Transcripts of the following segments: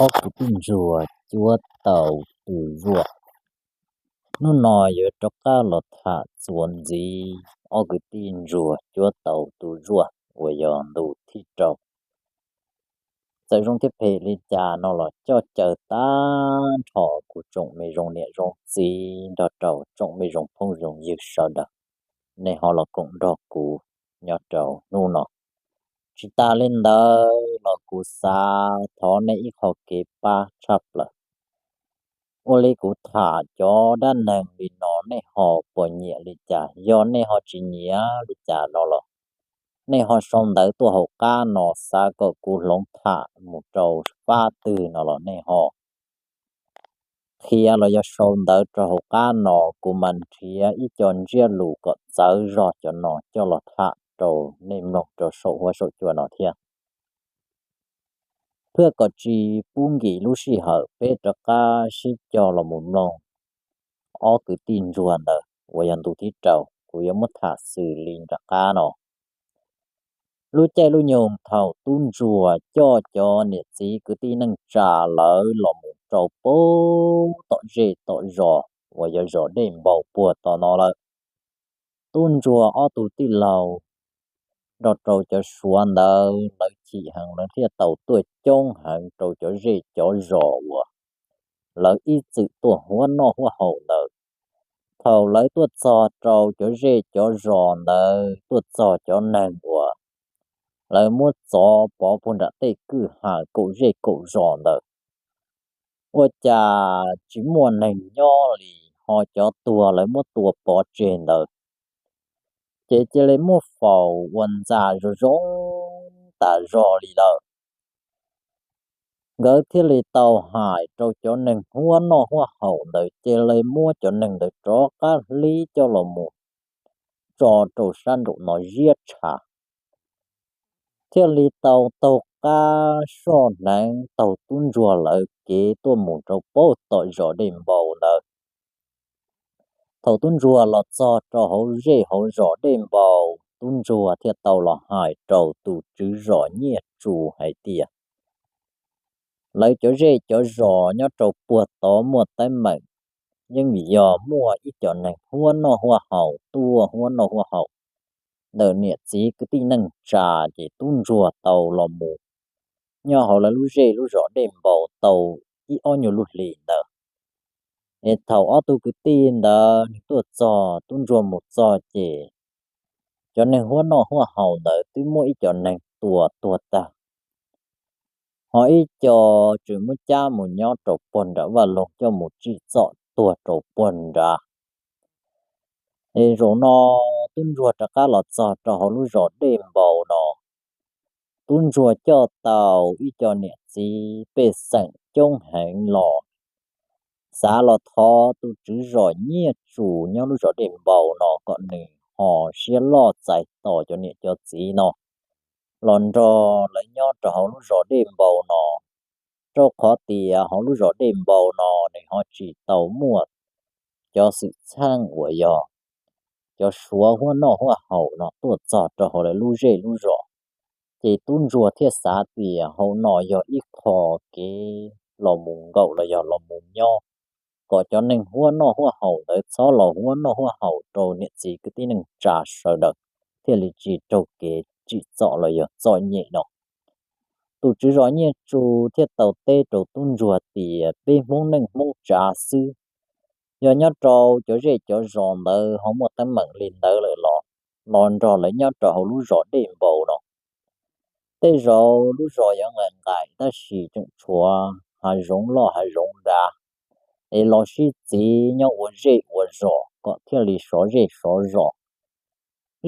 Ob kwv tij ntsuag cuab tau tus zuaj. Hnub no yuav rov qab los tham txuas ntxiv ob kwv tij ntsuag cuab tau tus zuaj uas yog ntu thib rau. Txawm zoo thiab phem li cas no los coj caw tag nrho kuv tsoom me zoo niam zoo txiv nrog rau tsoom me zoo phooj zoo ywg sawv daws, nej ho los koom nrog kuv nyob rau hnub no. Tsis tas li ntawd los kuv xav thov nej ib qho kev pab tshaj plaws. Ua li kuv tham cov dab neeg li no nej ho puas nyiam li cas? Yog nej ho tsis nyiam li cas no los nej ho sau ntawv tuaj hauv qab no, xav kom kuv hloov tham mus rau fab twg no los nej ho qhia los yog sau ntawv rau hauv qab no, kuv mam nrhiav ib co ntsiab lus kom txawv zog cov no coj los tham rau nej mloog rau saum huab saum cua no thiab. Thiab kom tsis pub nkim lub sij hawm, peb rov qab sib cog los mus mloog ob kwv tij ntsuag ntawd uas yog ntu thib rau, kuv yuav muab tham xws li nram qab no. Lub caij lub nyoog thaum tub ntsuag coj cov niam txiv kwv tij neej tsa lawv los mus rau pem tom zej tom zos uas yog zos Dej Npau puag tom no lawm, tub ntsuag ob tug tij laug nrog rau cov Suav ntawd lawv chim heev, lawv thiaj tau tuaj coob heev rau cov zej cov zos uas lawv ib txwm tuaj huab noj huab haus ntawd. Thaum lawv tuaj txog rau cov zej cov zos ntawd, tuaj txog cov neeg uas lawv muab txov pov puag nram tej kwj ha kaum zej kaum zos ntawd, ua cas tsis muaj neeg nyob li, ho cov tuag lawv muab tua pov tseg ntawd ces cia li muab faus ua ntxa zoo zoo tas zog li lawm. Nkawd thiaj li tau hais rau cov neeg huab noj huab haus ntawd cia li muab cov neeg ntawd rov qab hlib coj los mus tso rau sab nraum no ziab tshav, thiaj li tau taug qab soj hneev taug tub ntsuag lawv kev tuaj mus rau pem tom zos Dej Npau ntawd. Thaum tub ntsuag los txog rau hauv zej hauv zos Dej Npau, tub ntsuag thiaj tau los hais rau tus tswv zos Nyiaj Tsu hais tias, lawv cov zej cov zos nyob rau puag tod muaj teeb meem, yeej vim yog muaj ib co neeg huab noj huab haus tuaj huab noj huab haus ntawm niam txiv kwv tij neej tsa, ces tub ntsuag tau los mus nyob hauv lawv lub zej lub zos Dej Npau tau ib ob nyuag lub hlis ntawd. Es thaum ob tug kwv tij ntawd nws tuaj txog, tub ntsuag mus txog ces cov neeg huab noj huab haus ntawd twb muab ib co neeg tua tuag tag, ho ib co tseem muab cab mus nyob rau puag nram vaj loog coj mus tsim txom tuag rau puag nrad. Es zaum no tub ntsuag rov qab los txog rau hauv lub zos Dej Npau no, tub ntsuag coj tau ib co niam txiv pej xeem coob heev los xav los thov tus tswv zos Nyiaj Tsu nyob lub zos Dej Npau no kom nws ho siab loj txais tos cov niam cov txiv no los nrog lawv nyob rau hauv lub zos Dej Npau no, rau qhov tias hauv lub zos Dej Npau no nws ho tsis tau muaj cov xwm txheej uas yog cov Suav huab noj huab haus no tuaj txog rau hauv lawv lub zej lub zos. Ces tub ntsuag thiaj xav tias hauv no yog ib qho kev los mus nkaum los yog los mus nyob, kom cov neeg huab noj huab haus ntawd txhob los huab noj huab haus rau niam txiv kwv tij neej tsa sawv daws, thiaj li tsis raug kev tsim txom los yog txom nyem no. Tus tswv zos Nyiaj Tsu thiaj tau teb rau tub ntsuag tias peb Hmoob neej Hmoob tsav xwb, yog nyob rau cov zej cov zos ntawd ho muaj teeb meem li ntawd lawm los, los nrog lawv nyob rau hauv lub zos Dej Npau no. Tej zaum lub zos yuav nqaim nqaim tab sis tseem tshuav hav zoov loj hav zoov dav, es los sib txiv nyob ua zej ua zos kom thiaj li sov zej sov zos.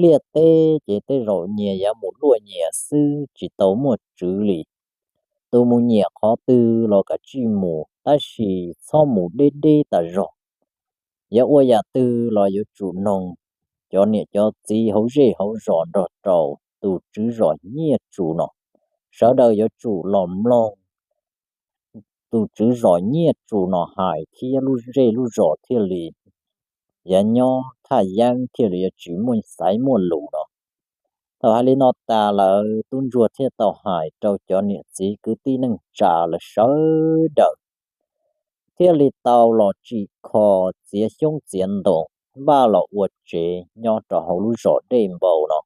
Liaj teb ces tej zaum nyias yuav mus luaj nyias xwb tsis tau muaj tswv li. Tus mus nyiam qhov twg los kav tsij mus tab sis txhob mus deb deb tas zog. Yuav ua yam twg los yuav tsum noog cov niam cov txiv hauv zej hauv zos nrog rau tus tswv zos Nyiaj Tsu no. Sawv daws yuav tsum los mloog tus tswv zos Nyiaj Tsu no hais thiab lub zej lub zos thiaj li yuav nyob thaj yeeb thiaj li yuav tsis muaj xaiv muaj lus no. Thaum hais li no tas lawm, tub ntsuag thiaj tau hais rau cov niam txiv kwv tij neej tsa lawv sawv daws thiaj li tau los tsim kho txiav xyoob txiav ntoo, npaj los ua tsev nyob rau hauv lub zos Dej Npau no.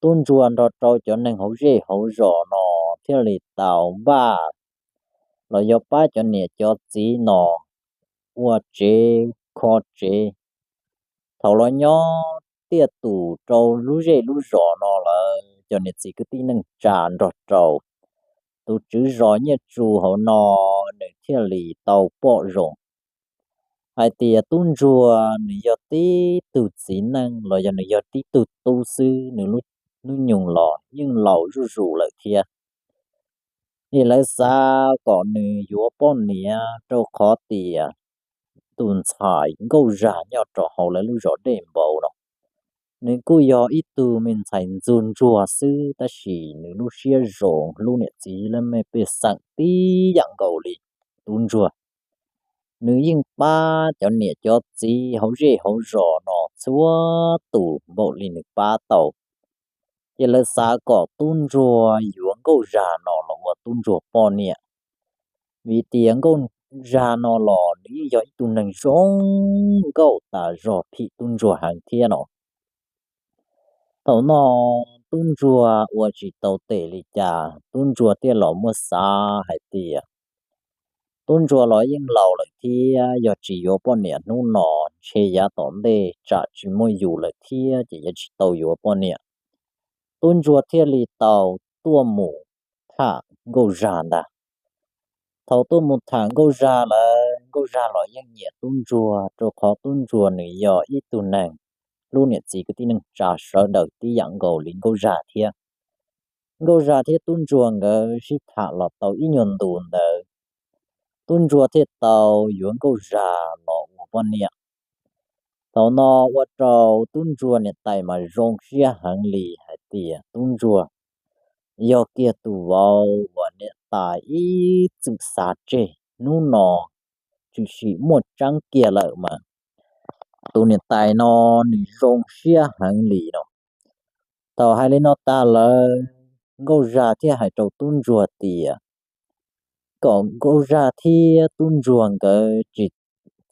Tub ntsuag nrog rau cov neeg hauv zej hauv zos no thiaj li tau npaj los yog pab cov niam cov txiv no ua tsev, kho tsev. Thaum los nyob tiaj tus rau lub zej lub zos no lawm, cov niam txiv kwv tij neej tsa nrog rau tus tswv zos Nyiaj Tsu hauv no, nws thiaj li tau pom zoo hais tias tub ntsuag nws yog tib tug txiv neej los yog nws yog tib tug tub xwb, nws lub hnub nyoog los yeej laus zuj zus lawm thiab. Es lawv xav kom nws yuav poj niam rau qhov tias tus ntxhais nkauj zag nyob rau hauv lawv lub zos Dej Npau no, nws kuj yog ib tug me ntxhais ntxuag ntsuag xwb, tab sis nws lub siab zoo hlub niam txiv lawv me pej xeem tib yam nkaus li tub ntsuag. Nws yeej pab cov niam cov txiv hauv zej hauv zos no txhua tus npaum li nws pab tau. Ces lawv xav kom tub ntsuag yuav nkauj zag no los ua tub ntsuag poj niam, vim tias nkauj zag no los nws yeej yog ib tug neeg zoo nkauj tas zog phim tub ntsuag heev thiab no. Thaum no tub ntsuag ua tsis tau tes li cas, tub ntsuag thiaj los muab xav hais tias tub ntsuag los yeej laus lawm thiab, yog tsis yuav poj niam hnub no ntshe yav tom ntej tsam tsis muaj yus lawm thiab ces yuav tsis tau yuav poj niam. Tub ntsuag thiaj li tau tuaj mus tham nkauj zag ntag. Thaum tuaj mus tham nkauj zag lawm, nkauj zag los yeej nyiam tub ntsuag, rau qhov tub ntsuag nws yog ib tug neeg hlub niam txiv kwv tij neej tsa sawv daws tib yam nkaus li nkauj zag thiab. Nkauj zag thiab tub ntsuag nkawd sib tham los tau ib nyuag ntus ntawd, tub ntsuag thiaj tau yuav nkauj zag los ua poj niam. Thaum no ua rau tub ntsuag niam tais mas zoo siab heev li hais tias tub ntsuag yog kiag tus vauv uas niam tais ib txwm xav tseg, hnub no tshwm sim muaj tseeb kiag lawm mas tus niam tais no nws zoo siab heev li no. Thaum hais li no tag lawm, nkauj zag thiaj hais rau tub ntsuag tias kom nkauj zag thiab tub ntsuag nkawd tsis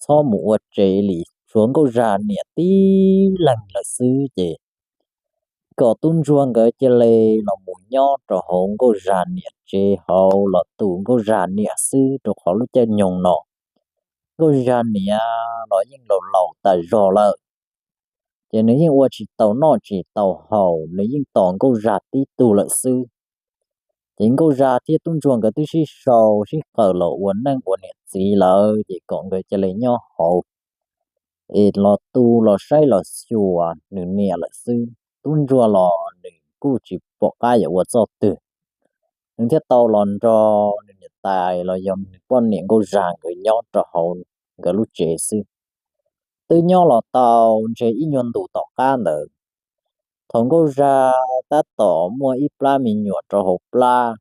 txhob mus ua tsev li, tshuav nkauj zag niam tib leeg lawm xwb ces kom tub ntsuag nkawd cia li los mus nyob rau hauv nkauj zag niam tsev hauv los tu nkauj zag niam xwb, rau qhov lub caij nyoog no nkauj zag niam los yeej laus laus tas zog lawm, ces nws yeej ua tsis tau noj tsis tau haus, nws yeej tos nkauj zag tib tug lawm xwb. Ces nkauj zag thiab tub ntsuag nkawd twb sib sau sib qawm los ua neej ua niam txiv lawm, ces kom nkawd cia li nyob hauv es los tu los saib los xyuas nws niam lawm xwb. Tub ntsuag los nws kuj tsis pom qab yuav ua txoj twg, nws thiaj tau los nrog nws niam tais los yog nws poj niam nkauj zag nkawd nyob rau hauv nkawd lub tsev xwb. Twb nyob los tau ntshe ib nyuag ntus tom qab ntawd, thaum nkauj zag tab tom muaj ib plab me nyuam rau hauv plab,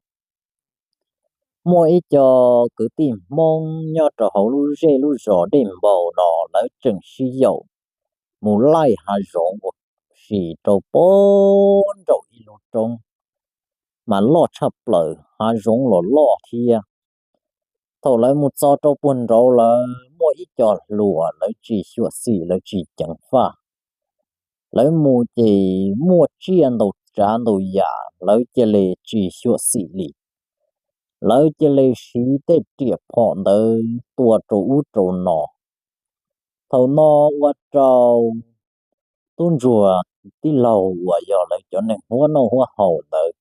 muaj ib co kwv tij Hmoob nyob rau hauv lub zej lub zos Dej Npau no lawv tseem sib yaum mus laij hav zoov ua si rau pem nraum ib lub roob mas loj tshaj plaws, hav zoov los loj thiab. Thaum lawv mus txog rau puag nraud lawv muaj ib co hluas lawv tsis xyuam xim lawv tsis ceev faj. Lawv mus ces muaj tsiaj ntau tsav ntau yam lawv cia li tsis xyuam xim li. Lawv cia li siv tej riam phom ntawd tua rau ub rau no. Thaum no ua rau tub ntsuag tij laug uas yog lawv cov neeg huab noj huab haus ntawd,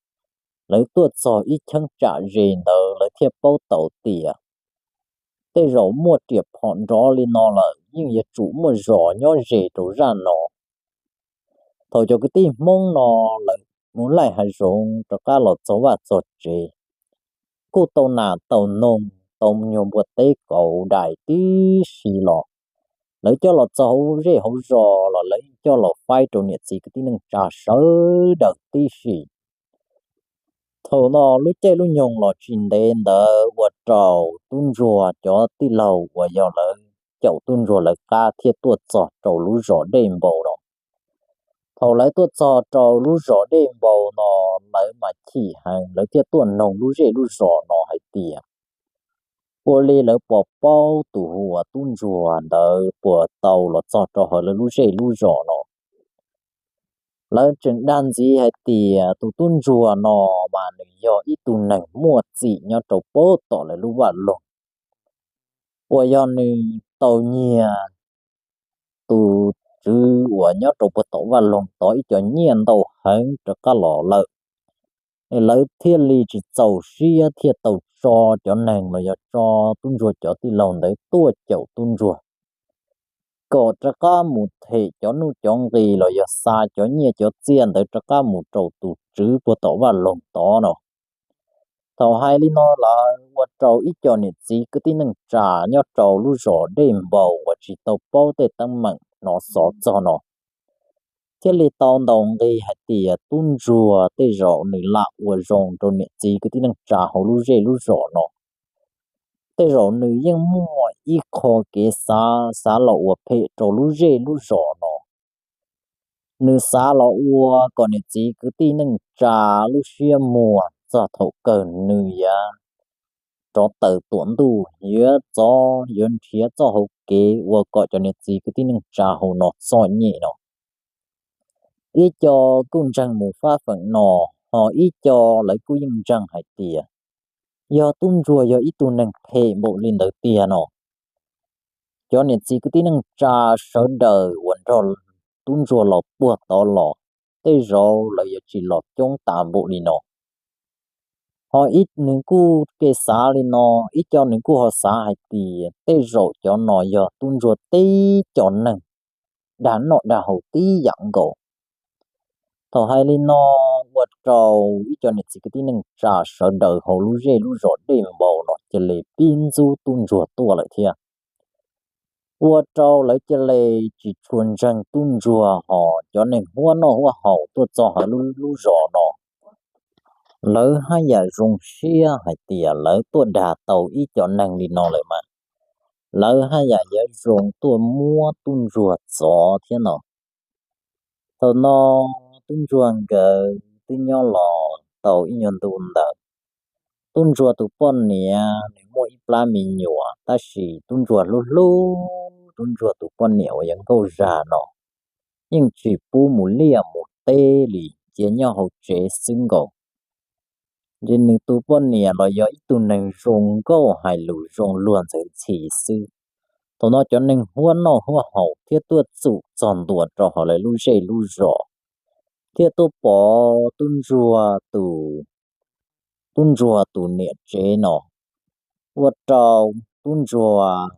lawv tuaj txog ib cheeb tsam ze ntawd lawv thiaj paub tau tias tej zaum muaj riam phom nrov li no lawm yeej yuav tsum muaj zos nyob ze rau zaj no. Thaum cov kwv tij Hmoob no lawv mus laij hav zoov rov qab los txog vaj txog tsev, kuj tau nas tau noog tau nyuag npua teb kauv dais tib si los, lawv coj los txog hauv zej hauv zos los lawv coj los faib rau niam txiv kwv tij neej tsa sawv daws tib si. Thaum no lub caij lub nyoog los tsis ntev ntawd ua rau tub ntsuag cov tij laug uas yog lawv caum tub ntsuag lawv qab thiaj tuaj txog rau lub zos Dej Npau no. Thaum lawv tuaj txog rau lub zos Dej Npau no, lawv mas chim heev, lawv thiaj tuaj noog lub zej lub zos no hais tias, ua li lawv puas paub tus hu ua tub ntsuag ntawd puas tau los txog rau hauv lawv lub zej lub zos no. Lawv tseem dag ntxiv hais tias tus tub ntsuag no mas nws yog ib tug neeg muaj txim nyob rau puag tom lawv lub vaj loog, uas yog nws tau nyiag tus tswv uas nyob rau puag tom vaj loog tod ib co nyiaj ntau heev rov qab los lawm. Lawv thiaj li tsis txaus siab thiaj tau tso cov neeg los yog tso tub ntsuag cov tij laug ntawd tuaj caum tub ntsuag kom rov qab mus them cov nuj cov nqi los yog xa cov nyiaj cov txiaj ntawd rov qab mus rau tus tswv puag tom vaj loog tod no. Thaum hais li no lawm ua rau ib co niam txiv kwv tij neej tsa nyob rau lub zos Dej Npau uas tsis tau paub tej teeb meem no xov txog no thiaj li tau ntaus nqi hais tias tub ntsuag tej zaum nws lam ua zoo rau niam txiv kwv tij neej tsa hauv lub zej lub zos no. Tej zaum nws yeej muaj ib qho kev xav, xav los ua phem rau lub zej lub zos no. Nws xav los ua kom niam txiv kwv tij neej tsa lub siab muag txog thaum kawg nws yuav rov taws tuam ntuj, yuav txov, yuav nrhiav txoj hauv kev ua kom cov niam txiv kwv tij neej tsa hauv no txom nyem no. Ib co kuj ntseeg mus fab feem no, ho ib co lawv kuj yeej ntseeg hais tias yog tub ntsuag yog ib tug neeg phem npaum li ntawd tiag no. Cov niam txiv kwv tij neej tsa sawv daws uas nrog tub ntsuag los puag tod los, tej zaum lawv yuav tsis los coob tas npaum li no. Ho nws kuj kev xav li no, ib co nws kuj ho xav hais tias tej zaum cov no yog tub ntsuag tib co neeg dag noj dag haus tib yam nkaus. Thaum hais li no ua rau ib co niam txiv kwv tij neej tsa sawv daws hauv lub zej lub zos Dej Npau no cia li pib ntxub tub ntsuag tuaj lawm thiab. Ua rau lawv cia li tsis tshua ntseeg tub ntsuag, ho cov neeg huab noj huab haus tuaj txog hauv lub zos no, lawv haj yam zoo siab hais tias lawv tuaj dag tau ib co neeg li no lawm mas lawv haj yam yuav zoo tuaj muab tub ntsuag txov thiab no. Thaum no tub ntsuag nkawd twb nyob los tau ib nyuag ntu ntawd. Tub ntsuag tus poj niam nws muaj ib plab me nyuam, tab sis tub ntsuag hlub hlub tub ntsuag tus poj niam uas yog nkauj zag no, yeej tsis pub mus liaj mus teb li, cia nyob hauv tsev xwb nkaus. Ces nws tus poj niam los yog ib tug neeg zoo nkauj hais lus zoo luag ntxhi xwb. Thaum no cov neeg huab noj huab haus thiab tuaj txum txog ntua rau hauv lawv lub zej lub zos, thiaj tuaj pom tub ntsuag tus, tub ntsuag tus niam tsev no, ua rau tub ntsuag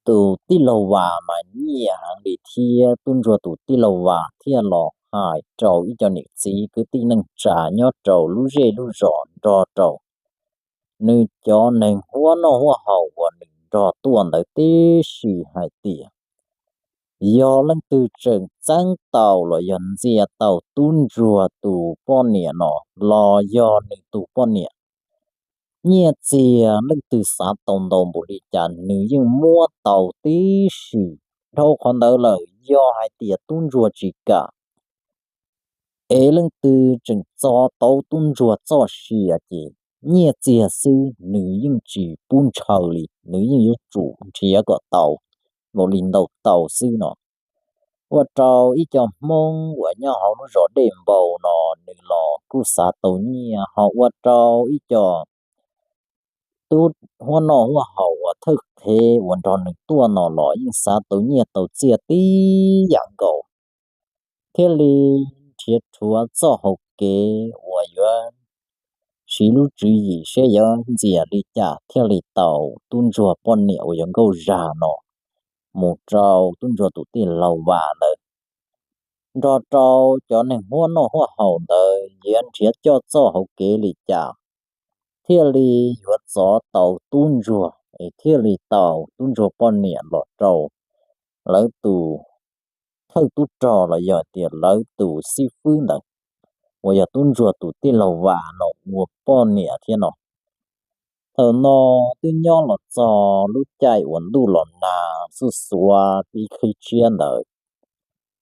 tus tij laug Vas mas nyiam heev li thiab. Tub ntsuag tus tij laug Vas thiaj los hais rau ib co niam txiv kwv tij neej tsa nyob rau lub zej lub zos nrog rau nws cov neeg huab noj huab haus uas nws nrog tuaj ntawd tib si hais tias yog leej twg tseem txeeb tau los yog ntxias tau tub ntsuag tus poj niam no los yog nws tus poj niam, nyiaj txiag leej twg xav tau ntau npaum li cas nws yeej muab tau tib si. Dhau qhov ntawd lawm yog hais tias tub ntsuag tsis kam es leej twg tseem txo tau tub ntsuag txoj sia ces nyiaj txiag xwb nws yeej tsis pub ntshaw li, nws yeej yuav tsum nrhiav kom tau npaum li ntawd tau xwb no. Ua rau ib co Hmoob uas nyob hauv lub zos Dej Npau no nws los kuj xav tau nyiaj, ho ua rau ib co tub huab noj huab haus uas thawj qhev uas nrog nws tuaj no los yeej xav tau nyiaj tau txiaj tib yam nkaus, thiaj li nrhiav rhuav txoj hauv kev uas yuav siv lub tswv yim seb yuav ntxias li cas thiaj li tau tub ntsuag poj niam uas yog nkauj zag no mus rau tub ntsuag tus tij laug Vas ntawd. Nrog rau cov neeg huab noj huab haus ntawd yuav nrhiav coj txoj hauv kev li cas thiaj li yuav txov tau tub ntsuag es thiaj li tau tub ntsuag poj niam los rau lawv tus thawj tub rog los yog tias lawv tus xib fwb ntawd, uas yog tub ntsuag tus tij laug Vas no ua poj niam thiab no. Thaum no twb nyob los txog lub caij uas ntuj los nag xuj xuav pib qhib tshiab ntawd,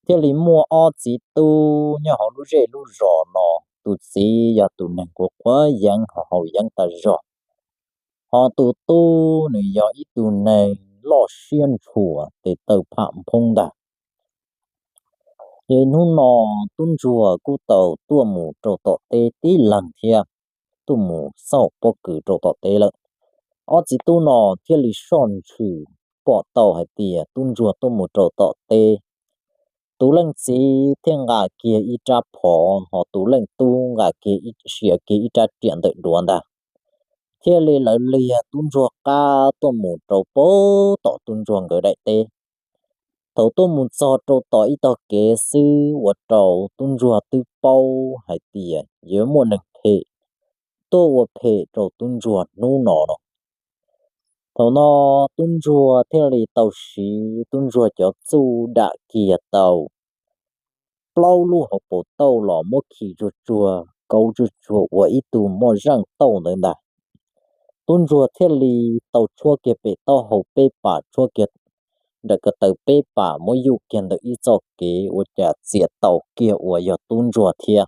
Thiaj li muaj ob txiv tub nyob hauv lub zej lub zos no, tus txiv yog tus neeg quav quav yeeb haus yeeb tas zog, ho tus tub nws yog ib tug neeg loj siab ntshua tes taw pham nphoob ntag. Ces hnub no tub ntsuag kuj tau tuaj mus rau tom teb tib leeg thiab, tuaj mus xauj pob kws rau tom teb lawm. Ob txiv tub no thiaj li soj ntshwm pom tau hais tias tub ntsuag tuaj mus rau tom teb. Tus leej txiv thiaj nqa kiag ib rab phom, ho tus leej tub nqa kiag ib, sia kiag ib rab riam ntawm duav ntag, thiaj li lawv liag tub ntsuag qab tuaj mus rau pem tom tub ntsuag nkawd daim teb. Thaum tuaj mus txog rau tom ib tog kev xwb ua rau tub ntsuag twb paub hais tias yuav muaj neeg phem tuaj ua phem rau tub ntsuag hnub no no. Thaum no tub ntsuag thiaj li tau siv tub ntsuag cov txuj dam kiag tau plaub lub hauv paus tauj los muab khi tsuag tsuag kauv tsuag tsuag ua ib tug moj zeej tauj ntawd ntag. Tub ntsuag thiaj li tau tshuab kiag pem taub hau peb pas, tshuab kiag nram ko taw peb pas, muab yuj kiag ntawm ib txoj kev ua cas txiav tau kiag uas yog tub ntsuag thiab.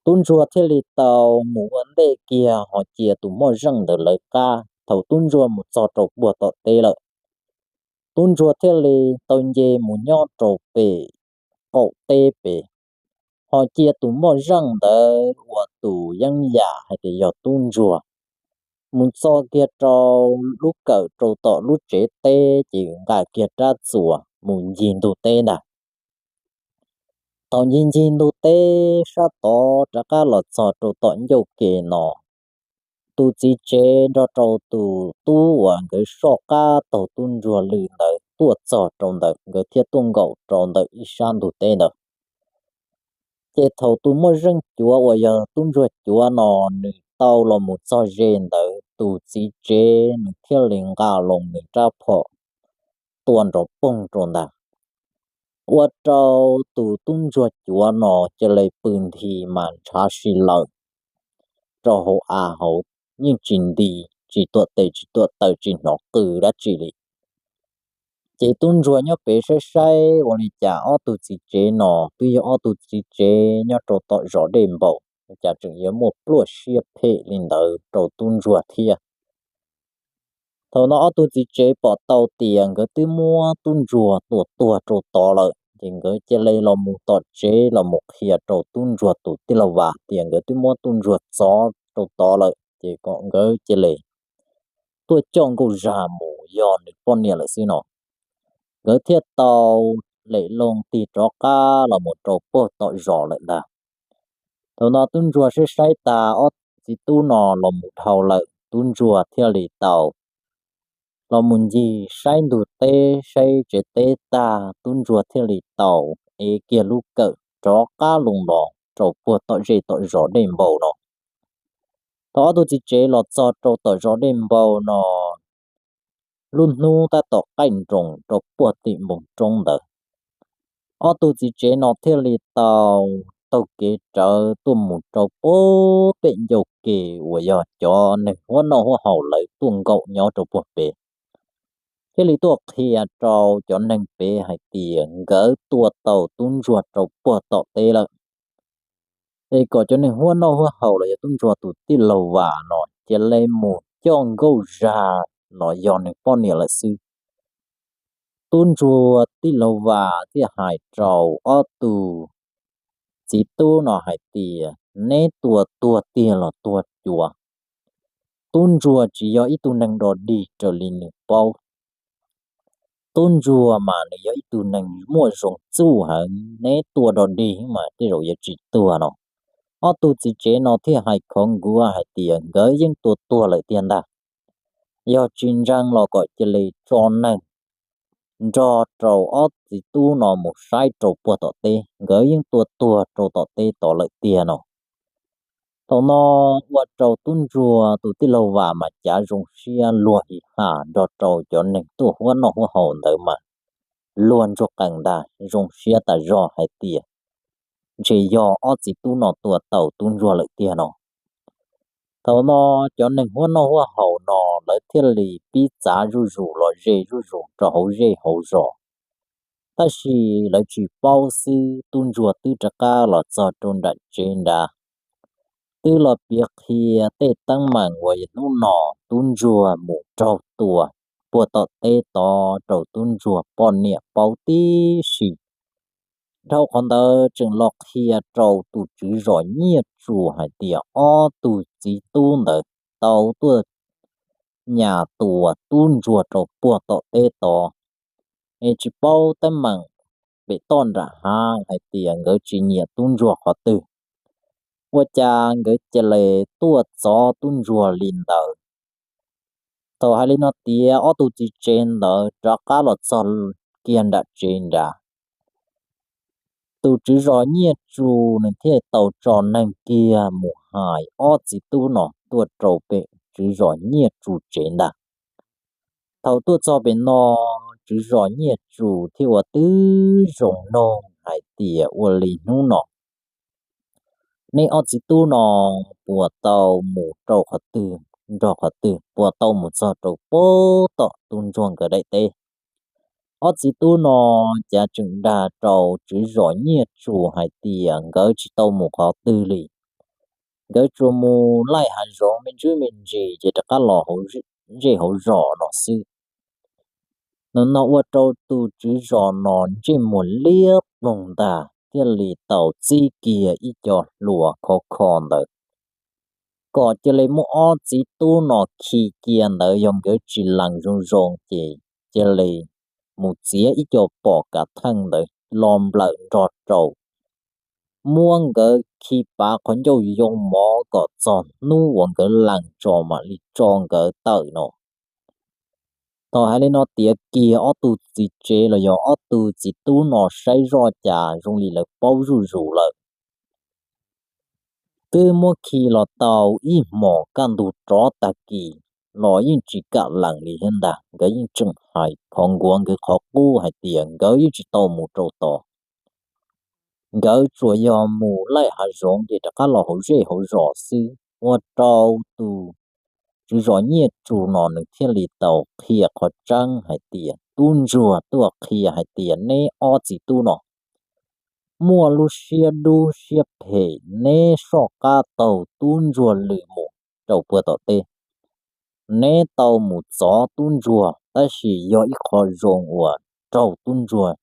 Tub ntsuag thiaj li tau mus ua ntej kiag ho cia tus moj zeej ntawd lawv qab. Thaum tub ntsuag mus txog rau puag tom teb lawm, tub ntsuag thiaj li tau nce mus nyob rau pem qaum teb pem, ho cia tus moj zeej ntawd ua tus yeeb yam hais tias yog tub ntsuag mus txog kiag rau lub kawm rau tom lub tsev teb ces nqa kiag rab txuas mus ncig ntug teb ntag. Thaum ncig ncig ntug teb sab tod rov qab los txog rau tom ncauj ke no, tus txiv tsev nrog rau tus tub uas nkawd soj qab taug tub ntsuag lw ntawd tuaj txog rau ntawd, nkawd thiaj tuaj nkaum rau ntawm ib sab ntug teb ntawd. Ces thaum tus moj zeej cuav uas yog tub ntsuag cuav no nws tau los mus txog ze ntawd, tus txiv tsev nws thiaj li nqa los nws rab phom tua nrov poog rau ntag, ua rau tus tub ntsuag cuav no cia li pw nthi mas ntshav si lawm rau hauv av hauv, yeej tsis nti, tsis tuam tes tsis tuam taw, tsis hnov qw dab tsi li. Ces tub ntsuag nyob pem saib saib ua li cas ob tug txiv tsev no twb yog ob tug txiv tsev nyob rau tom zos Dej Npaum, cas tseem yuav muaj pluaj siab phem li ntawd rau tub ntsuag thiab. Thaum no ob tug txiv tsev pom tau tias nkawd twb muab tub ntsuag tua tuag rau tod lawm, ces nkawd cia li los mus tom tsev los mus qhia rau tub ntsuag tus tij laug Vam tias nkawd twb muab tub ntsuag txov rau tod lawm, ces kom nkawd cia li tuaj coj Nkauj Zag mus yog nws poj niam lawm xwb no. Nkawd thiaj tau lem loo tig rov qab los mus rau puag tom zos lawm ntag. Thaum no tub ntsuag saib saib tas ob txiv tub no los mus dhau lawm, tub ntsuag thiaj li tau los mus ncig saib ntug teb saib tsev teb tag, tub ntsuag thiaj li tau ev kiag lub kawm rov qab los los rau puag tom zej tom zos Dej Npaum no. Thaum ob tug txiv tsev los txog rau tom zos Dej Npaum no, lub hnub tab tom qaij nroos rau puag tim npoo roob ntawd, ob tug txiv tsev no thiaj li tau taug kev rawv tuaj mus rau puag pem ncauj ke uas yog cov neeg huab noj huab haus lawv tuaj nkaum nyob rau puag pem, thiaj li tuaj qhia rau cov neeg pem hais tias nkawd tua tau tub ntsuag rau puag tom teb lawm. Es kom cov neeg huab noj huab haus los yog tub ntsuag tus tij laug Vam no cia li mus coj Nkauj Zag los yog nws poj niam lawm xwb. Tub ntsuag tij laug Vam thiaj hais rau ob tug txiv tub no hais tias, neb tua tuag tiag los tuag cuav, tub ntsuag tsis yog ib tug neeg dog dig raws li nws paub. Tub ntsuag mas nws yog ib tug neeg muaj zoo txuj heev, neb tua dog dig mas tej zaum yuav tsis tuag no. Ob tug txiv tsev no thiaj hais khov nkuav hais tias nkawd yeej tua tuag lawm tiag ntag. Yog tsis ntseeg los kom cia li tso neeg nrog rau ob txiv tub no mus saib rau puag tom teb, nkawd yeej tua tuag rau tom teb tod lawm tiag no. Thaum no ua rau tub ntsuag tus tij laug Vam mas cav zoo siab luag him ham nrog rau cov neeg tuaj huab noj huab haus ntawd mas luag ntsuag qees ntag, zoo siab tas zog hais tias ntshe yog ob txiv tub no tua tau tub ntsuag lawm tiag no. Thaum no cov neeg huab noj huab haus no lawv thiaj li pib txav zuj zus los ze zuj zus rau hauv zej hauv zos, Tab sis lawv tsis paub xwb, tub ntsuag twb rov qab los txog rau nram tsev nrad, twb los piav qhia tej teeb meem uas hnub no tub ntsuag mus raug tua puag tom teb tod rau tub ntsuag poj niam paub tib si. Dhau qhov ntawd tseem los qhia rau tus tswv zos Nyiaj Tsu hais tias ob tug txiv tub ntawd tau tuaj nyas tua tub ntsuag rau puag tom teb tod, es tsis paub teeb meem pem toj nram hav hais tias nkawd tsis nyiam tub ntsuag qhov twg, ua cas nkawd cia li tuaj txov tub ntsuag li ntawd. Thaum hais li no tiav, ob tug txiv tsev ntawd rov qab los txog kiag nram tsev nrad, tus tswv zos Nyiaj Tsu nws thiaj tau tso neeg kiag mus hais ob txiv tub no tuaj rau pem tswv zos Nyiaj Tsu tsev ntag. Thaum tuaj txog pem no, tswv zos Nyiaj Tsu thiaj ua tib zoo noog hais tias ua li hnub no neb ob txiv tub no puas tau mus rau qhov twg nrog qhov twg, puas tau mus txog rau puag tom tub ntsuag nkawd daim teb. Ob txiv tub no cav tseem dag rau tswv zos Nyiaj Tsu hais tias nkawd tsis tau mus qhov twg li, nkawd tsuas mus laij hav zoov me ntsis me ntsis ces rov qab los hauv zej hauv zos no xwb. Nim no ua rau tus tswv zos no ntsej muag liab ploog ntag thiaj li tau txib kiag ib co hluas khov kho ntawd kom cia li muab ob txiv tub no khi cia ntawd, yog nkawd tsis lees zoo zoo ces cia li mus txiav ib co pom kav theej ntawd los nplawm nrog rau, muab nkawd khi pav qhov ncauj yoo mov kom txog hnub uas nkawd lees tso mam li tso nkawd tawm no. Thaum hais li no tiav kiag ob tug txiv tsev los yog ob tug txiv tub no saib zoj cas zoo li lawv paub zuj zus lawm. Twb muab khi los tau ib hmos kaj ntug rov tag kis los yeej tsis kam lees li thiab ntag. Nkawd yeej tseem hais khov nkuav nkawd qhov qub hais tias nkawd yeej tsis tau mus rau tod, nkawd tsuas yog mus laij hav zoov ces rov qab los hauv zej hauv zos xwb. Ua rau tus tswv zos Nyiaj Tsu no nws thiaj li tau qhia qhov tseeb hais tias tub ntsuag tuaj qhia hais tias neb ob txiv tub no muaj lub siab dub siab phem, neb soj qab taug tub ntsuag lwm mus rau puag tom teb. Neb tau mus txov tub ntsuag tab sis yog ib qho zoo uas raug tub ntsuag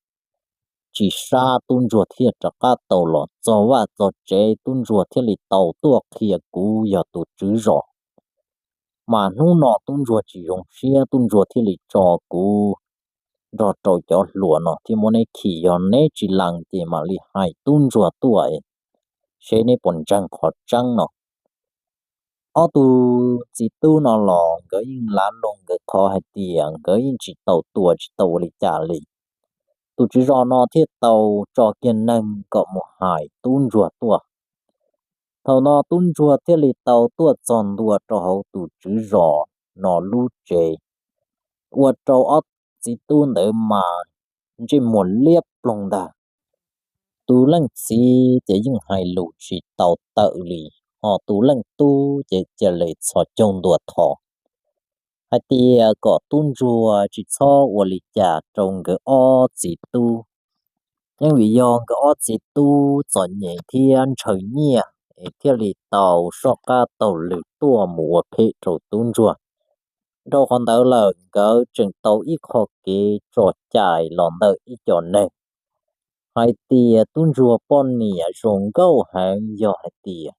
tsis sab, tub ntsuag thiaj rov qab tau los txog vaj txog tsev, tub ntsuag thiaj li tau tuaj qhia kuv yog tus tswv zos. Mas hnub no tub ntsuag tsis zoo siab, tub ntsuag thiaj li tso kuv nrog rau cov hluas no thiab muab neb khi, yog neb tsis lees ces mam li hais tub ntsuag tuaj seb neb puas ntseeg qhov tseeb no. Ob tug txiv tub no los nkawd yeej lav lug nkawd qhov hais tias nkawd yeej tsis tau tua tsis tau ua li cas li. Tus tswv zos no thiaj tau tso kiag neeg kom mus hais tub ntsuag tuaj. Thaum no tub ntsuag thiaj li tau tuaj txog ntua rau hauv tus tswv zos no lub tsev, ua rau ob txiv tub ntawd mas ntsej muag liab ploog ntag. Tus leej txiv ces yeej hais lus tsis tau tawm li, ho tus leej tub ces cia li txhos caug ntua thov hais tias kom tub ntsuag tsis txhob ua li cas rau nkawd ob txiv tub. Yeej vim yog nkawd ob txiv tub txom nyem thiab ntshaw nyiaj es thiaj li tau soj qab taug lw tuaj mus ua phem rau tub ntsuag. Dhau qhov ntawd lawm nkawd tseem tau ib qho kev tso cai los ntawm ib co neeg hais tias tub ntsuag poj niam zoo nkauj heev, yog hais tias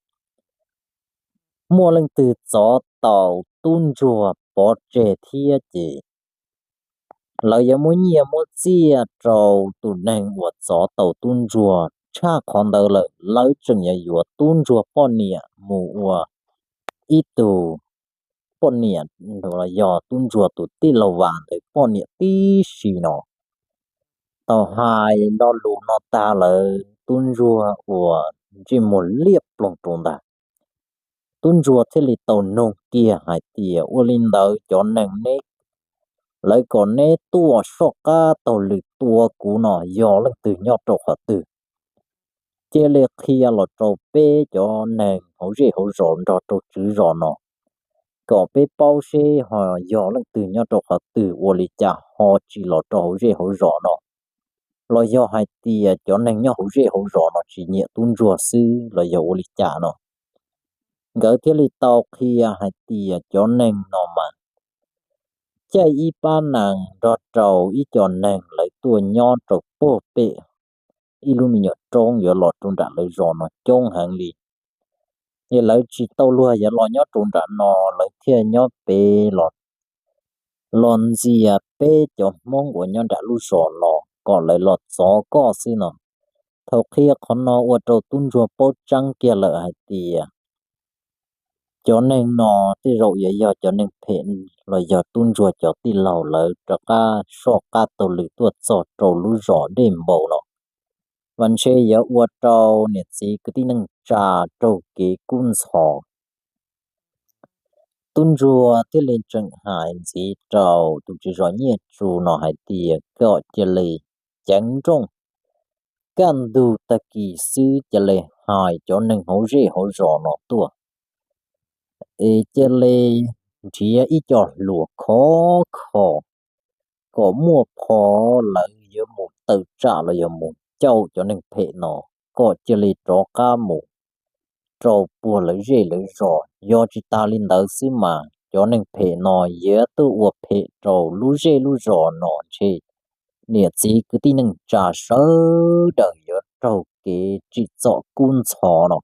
muaj leej twg txov tau tub ntsuag pov tseg thiab ces lawv yuav muab nyiaj muab txiaj rau tus neeg uas txov tau tub ntsuag. Tshaj qhov ntawd lawm lawv tseem yuav yuav tub ntsuag poj niam mus ua ib tug poj niam, yog tub ntsuag tus tij laug Vas ntawd poj niam tib si no. Thaum hais lo lus no tag lawm tub ntsuag uas ntsej muag liab ploog rau ntag. Tub ntsuag thiaj li tau nug kiag hais tias ua li ntawd cov neeg neb, lawv kom neb tuaj soj qab taug lw tua kuv no yog leej twg nyob rau qhov twg? Cia li qhia los rau peb cov neeg hauv zej hauv zos nrog rau tswv zos no kom peb paub seb ho yog leej twg nyob rau qhov twg, ua li cas ho tsis los rau hauv zej hauv zos no. los yog hais tias cov neeg nyob hauv zej hauv zos no tsis nyiam tub ntsuag xwb los yog ua li cas no. Nkawd thiaj li tau qhia hais tias cov neeg no mas caij ib pab nees nrog rau ib co neeg lawv tuaj nyob rau puag pem ib lub me nyuam roob yuav los rau nram lawv zos no coob heev li. Es lawv tsis tau luag yuav los nyob rau nram no, lawv thiaj nyob pem los los ntxias peb cov Hmoob uas nyob nram lub zos no kom lawv los txov koj xwb no. Thaum qhia qhov no ua rau tub ntsuag paub tseeb kiag lawm hais tias cov neeg no tej zaum yuav yog cov neeg phem los yog tub ntsuag cov tij laug lawv rov qab soj qab taug lw tuaj txog rau lub zos Dej Npau no, mas ntshe yuav ua rau niam txiv kwv tij neej tsa raug kev kub ntxhov. Tub ntsuag thiaj li tseem hais ntxiv rau tus tswv zos Nyiaj Tsu no hais tias kom cia li ceev nrooj, kaj ntug tag kis xwb cia li hais cov neeg hauv zej hauv zos no tuaj, es cia li nrhiav ib co hluas khov kho kom muaj phov lawv yuav mus tawm tsam los yog mus caum cov neeg phem no, kom cia li rov qab mus rau puag lawv zej lawv zos. Yog tsis tas li ntawd xwb mas cov neeg phem no yuav tuaj ua phem rau lub zej lub zos no ntshe niam txiv kwv tij neej tsa sawv daws yuav raug kev tsim txom kub ntxhov no.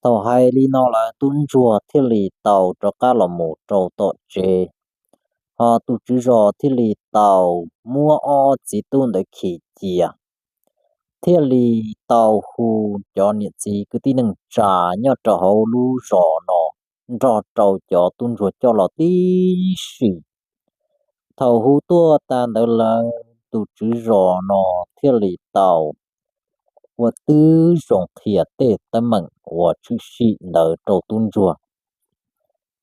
Thaum hais li no lawm tub ntsuag thiaj li tau rov qab los mus rau tom tsev, ho tus tswv zos thiaj li tau muab ob txiv tub ntawd khi cia, thiaj li tau hu cov niam txiv kwv tij neej tsa nyob rau hauv lub zos no nrog rau cov tub ntsuag coj los tib si. Thaum hu tuaj tag ntawd lawm tus tswv zos no thiaj li tau ua tib zoo qhia tej teeb meem uas tshwm sim ntawd rau tub ntsuag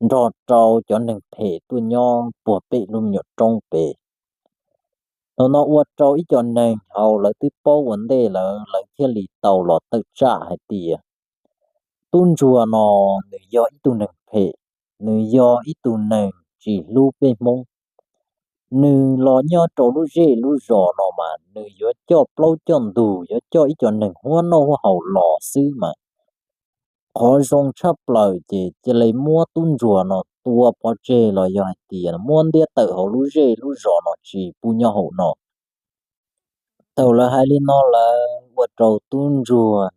nrog rau cov neeg phem tuaj nyob puag pem lub me nyuam roob pem. Thaum no ua rau ib co neeg hauv lawv twb paub ua ntej lawm, lawv thiaj li tau los tawm tsam hais tias tub ntsuag no nws yog ib tug neeg phem, nws yog ib tug neeg tsis hlub peb Hmoob. Nws los nyob rau lub zej lub zos no mas nws yuav coj plaub coj ntug, yuav coj ib co neeg huab noj huab haus los xwb mas. Qhov zoo tshaj plaws ces cia li muab tub ntsuag no tua pov tseg los yog hais tias muab ntiab tawm hauv lub zej lub zos no tsis pub nyob hauv no. Thaum lawv hais li no lawm ua rau tub ntsuag,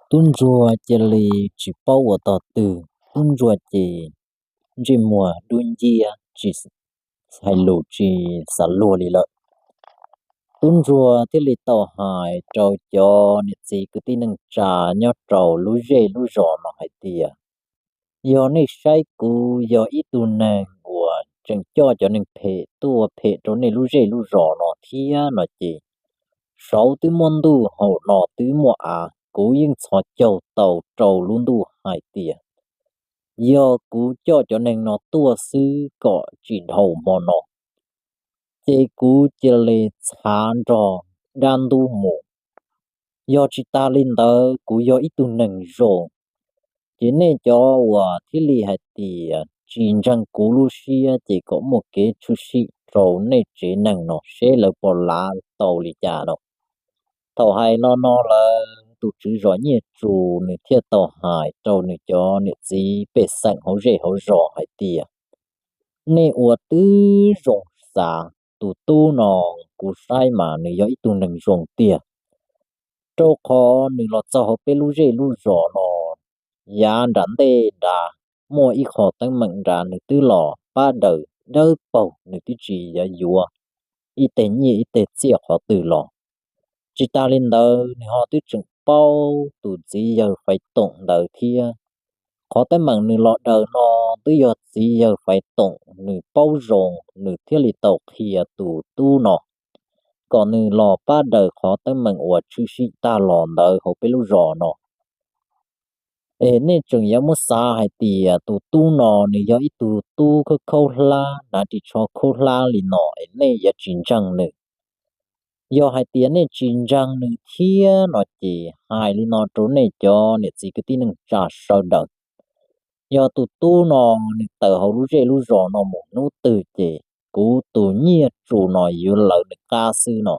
tub ntsuag cia li tsis paub ua tog twg, tub ntsuag ces ntsej muag dub nciab tsis hais lus tsis xav luag li lawm. Tub ntsuag thiaj li tau hais rau cov niam txiv kwv tij neej tsa nyob rau lub zej lub zos no hais tias, yog nej saib kuv yog ib tug neeg uas tseem coj cov neeg phem tuaj phem rau nej lub zej lub zos no thiab no ces, saud twb muaj ntuj hauv no twb muaj av, kuv yeej txhos caug tau rau lub ntuj hais tias yog kuv coj cov neeg no tuaj xwb kom tsis dhau hmo no, ces kuv cia li txhav nrog dab ntub mus. Yog tsis tas li ntawd kuv yog ib tug neeg zoo, ces nej cov uas thiaj li hais tias tsis ntseeg kuv lub siab ces kom muaj kev tshwm sim rau nej tsev neeg no seb lawv puas lav tau li cas no. Thaum hais lo no lawm tus tswv zos Nyiaj Tsu nws thiaj tau hais rau nws cov niam txiv pej xeem hauv zej hauv zos hais tias, nej ua tib zoo xav, tus tub no kuv saib mas nws yog ib tug neeg zoo tiag, rau qhov nws los txog hauv peb lub zej lub zos no yav nram ntej nrad, muaj ib qho teeb meem nrad nws twb los pab daws dawb paug, nws twb tsis yuav yuav ib teg nyiaj ib teg txiaj qhov twg los. Tsis tas li ntawd nws ho twb tseem paub tus txiv yawg Faiv Toom ntawd thiab. Qhov teeb meem nws los daws no twb yog txiv yawg Faiv Toom nws paub zoo, nws thiaj li tau qhia tus tub no kom nws los pab daws qhov teeb meem uas tshwm sim tag los ntawd hauv peb lub zos no. Es nej tseem yuav muab xav hais tias tus tub no nws yog ib tug tub khaub khaub hlab, hnav ris tsho khaub hlab li no es nej yuav tsis ntseeg nws. Yog hais tias nej tsis ntseeg nws thiab no ces hais li no rau nej cov niam txiv kwv tij neej tsa sawv daws, yog tus tub no nws tawm hauv lub zej lub zos no mus hnub twg ces kuv tus Nyiaj Tsu no yuav lawv nws qab xwb no.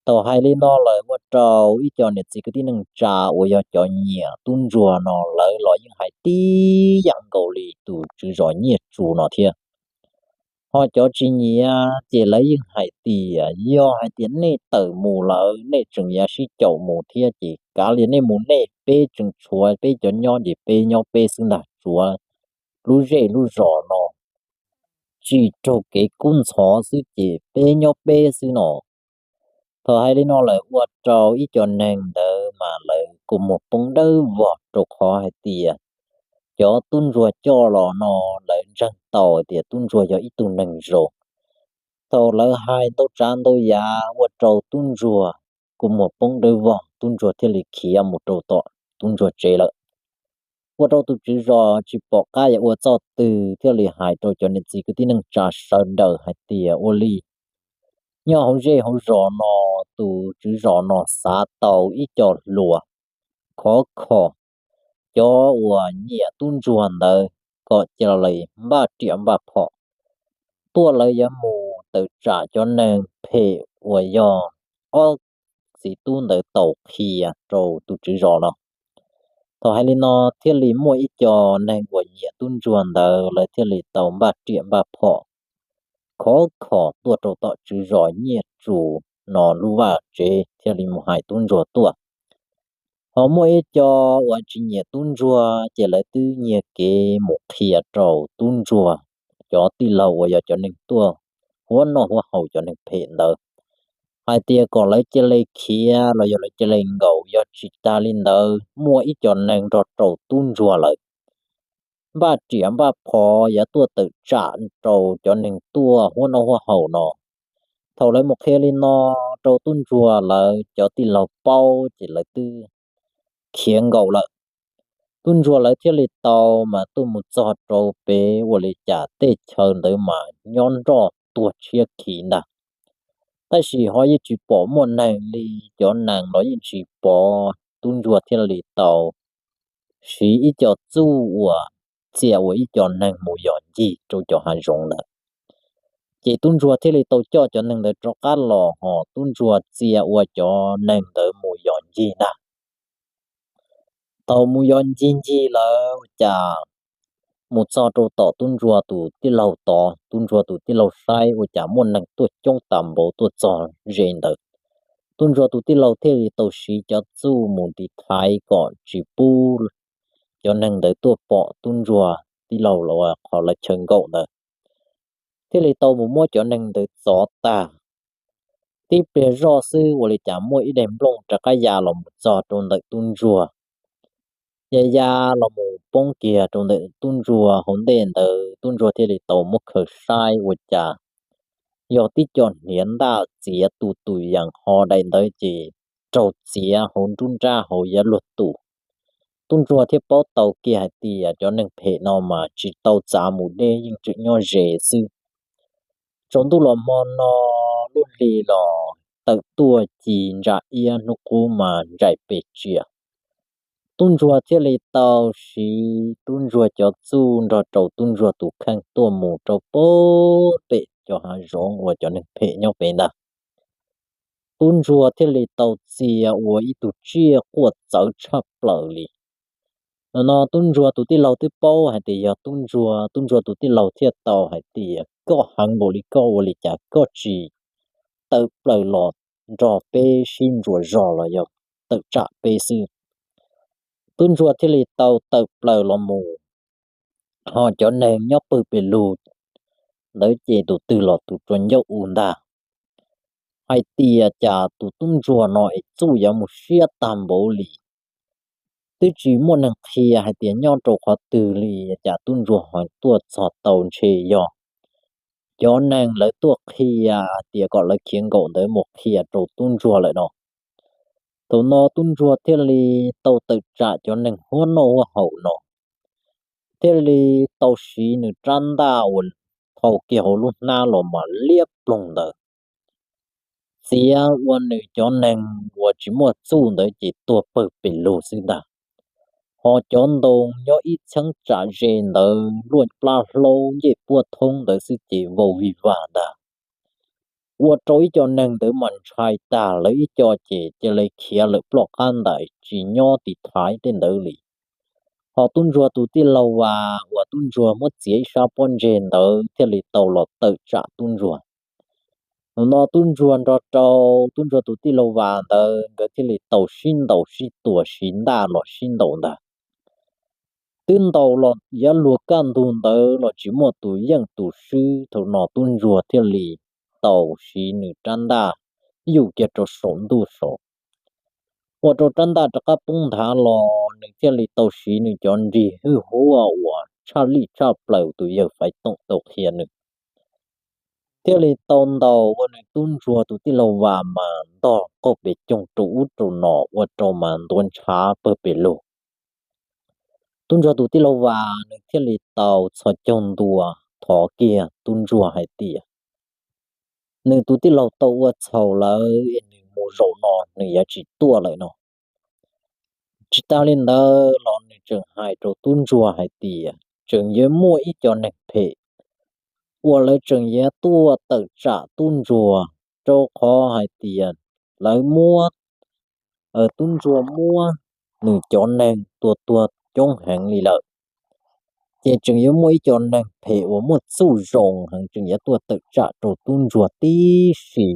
Thaum hais li no lawm ua rau ib co niam txiv kwv tij neej tsa uas yog cov nyiam tub ntsuag no lawv los yeej hais tib yam nkaus li tus tswv zos Nyiaj Tsu no thiab. Ho cov tsis nyiam ces lawv yeej hais tias yog hais tias nej tawm mus lawm nej tseem yuav sib caum mus thiab ces kav liam nej mus nej, peb tseem tshuav peb cov nyob ces peb nyob peb xwb ntag, tshuav lub zej lub zos no tsis raug kev kub ntxhov xwb ces peb nyob peb xwb no. Thaum hais li no lawm ua rau ib co neeg ntawd mas lawv kua muag poob dawb vog rau qhov hais tias cov tub ntsuag coj los no lawv ntseeg tau tias tub ntsuag yog ib tug neeg zoo. Thaum lawv hais ntau tsav ntau yam ua rau tub ntsuag kua muag poob dawb vog, tub ntsuag thiaj li khiav mus rau tom tub ntsuag tsev lawm. Ua rau tus tswv zos tsis pom qab yuav ua txoj twg thiaj li hais rau cov niam txiv kwv tij neej tsa sawv daws hais tias ua li, nyob hauv zej hauv zos no tus tswv zos no xav tau ib co hluas khov kho cov uas nyiam tub ntsuag ntawd kom cia li npaj riam npaj phom tuaj, lawv yuav mus tawm tsam cov neeg phem uas yog ob txiv tub ntawd tau qhia rau tus tswv zos no. Thaum hais li no thiaj li muaj ib co neeg uas nyiam tub ntsuag ntawd lawv thiaj li tau npaj riam npaj phom khov kho tuaj rau tom tswv zos Nyiaj Tsu no lub vaj tsev thiaj li mus hais tub ntsuag tuaj. Ho muaj ib co uas tsis nyiam tub ntsuag ces lawv twb nyiag kev mus qhia rau tub ntsuag cov tij laug uas yog cov neeg tuaj huab noj huab haus cov neeg phem ntawd hais tias kom lawv cia li khiav los yog lawv cia li nkaum, yog tsis tas li ntawd muaj ib co neeg nrog rau tub ntsuag lawm npaj riam npaj phom yuav tuaj tawm tsam rau cov neeg tuaj huab noj huab haus no. Thaum lawv mus qhia li no rau tub ntsuag lawv cov tij laug paub ces lawv twb khiav nkaum lawm. Tub ntsuag lawv thiaj li tau mas tuaj mus txog rau pem ua li cas tej chaw ntawd mas nyob nroj tuag tshiab khiv ntag. Tab sis ho yeej tsis pom muaj neeg li, cov nees los yeej tsis pom, tub ntsuag thiaj li tau siv ib co txuj uas txia ua ib co neeg mus yos ncig rau cov hav zoov ntawd. Ces tub ntsuag thiaj li tau coj cov neeg ntawd rov qab los, ho tub ntsuag txia ua cov neeg ntawd mus yos ncig ntag. Thaum mus yos ncig ncig lawm ua cas mus txog rau tom tub ntsuag tus tij laug tod, tub ntsuag tus tij laug saib ua cas muaj neeg tuaj coob tas npaum tuaj txog ze ntawd. Tub ntsuag tus tij laug thiaj li tau siv cov txuj mus tiv thaiv kom tsis pub cov neeg ntawd tuaj pom tub ntsuag tij laug los qhov lawv chaw nkaum ntawd. Thiaj li tau mus muab cov neeg ntawd txov tag. Tib pliag zoj xwb ua li cas muaj ib daim nplooj rov qab ya los mus txog rau ntawm tub ntsuag. Ya ya los mus poob kiag rau ntawm tub ntsuag hauv ntej ntawd, tub ntsuag thiaj li tau muab khaws saib ua cas yog tib co hniav ntaj txiav tus tus yees ho daim ntawd ces raug txiav hauv nruab nrab hauv yav luag tus. Tub ntsuag thiaj paub tau kiag hais tias cov neeg phem no mas tsis tau txav mus deb, yeej tseem nyob ze xwb. Tsaus ntuj los hmo no lub hli los tawm tuaj ci ntsa iab, hnub qub mas ntsais pes tsias. Tub ntsuag thiaj li tau siv tub ntsuag cov txuj nrog rau tub ntsuag tus kheej tuaj mus rau pem cov hav zoov uas cov neeg phem nyob pem ntag. Tub ntsuag thiaj li tau txia ua ib tug tsiaj quaj txawv tshaj plaws li. Nim no tub ntsuag tus tij laug twb paub hais tias yog tub ntsuag, tub ntsuag tus tij laug thiaj tau hais tias koj heev npaum li koj ua li cas koj tsis tawm plaws los nrog peb sib ntsuas zog los yog tawm tsam peb xwb. Tub ntsuag thiaj li tau tawm plaws los mus, ho cov neeg nyob pawg pes lug ntawd ces tus twg los tus tsuas ncauj u ntag. Hais tias cas tus tub ntsuag no es txuj yuav mus siab tag npaum li. Twb tsis muaj neeg qhia hais tias nyob rau qhov twg li, cas tub ntsuag ho tuaj txog tau, ntshe yog cov neeg lawv tuaj qhia hais tias kom lawv khiav nkaum ntawd mus qhia rau tub ntsuag lawm no. Thaum no tub ntsuag thiaj li tau tawm tsam cov neeg huab noj huab haus no, thiaj li tau siv nws rab ntaj uas thau kiag hauv lub hnab los mas liab ploog ntawd, txiav ua nws cov neeg uas tsis muaj txuj ntawd ces tuag pawg pes lug xwb ntag. Ho cov ntoo nyob ib cheeb tsam ze ntawd luaj plab hlaub ncej puab thoob ntawd xwb ces vau vij vag ntag. ua rau ib co neeg ntawd mas ntshai tag, lawv ib co ces cia li khiav lawm ploj qab ntais tsis nyob tiv thaiv tej ntawd li. Ho tub ntsuag tus tij laug Vas uas tub ntsuag muab txiav ib sab pob ntseg ntawd thiaj li tau los tawm tsam tub ntsuag. Thaum no tub ntsuag nrog rau tub ntsuag tus tij laug Vas ntawd nkawd thiaj li tau sib ntaus sib tua sib ntaj los sib ntaus ntag. Twb ntaus los yav luag kaj ntug ntawd los tsis muaj tus yeej tus swb, thaum no tub ntsuag thiaj li tau siv nws rab ntaj yuj kiag rau saum ntuj saud, ua rau rab ntaj rov qab poob nthav los nws thiaj li tau siv nws cov nrig hwj huaj uas tshaj lij tshaj plaws tus yawg Faiv Toom tau qhia nws, thiaj li tau ntaus ua nws tub ntsuag tus tij laug Vas mas ntog qauj pes coog rau ub rau no ua rau mas ntuav ntshav pawg pes lug. Tub ntsuag tus tij laug Vas nws thiaj li tau txhos caug ntua thov kiag tub ntsuag hais tias nws tus tij laug tau ua txhaum lawm es nws mus zaum no nws yuav tsis tuaj lawm no. Tsis tas li ntawd los nws tseem hais rau tub ntsuag hais tias tseem yuav muaj ib co neeg phem uas lawv tseem yuav tuaj tawm tsam tub ntsuag, rau qhov hais tias lawv muab, tub ntsuag muab nws cov neeg tua tuag coob heev li lawm. Ces tseem yuav muaj ib co neeg phem uas muaj txuj zoo heev tseem yuav tuaj tawm tsam rau tub ntsuag tib si.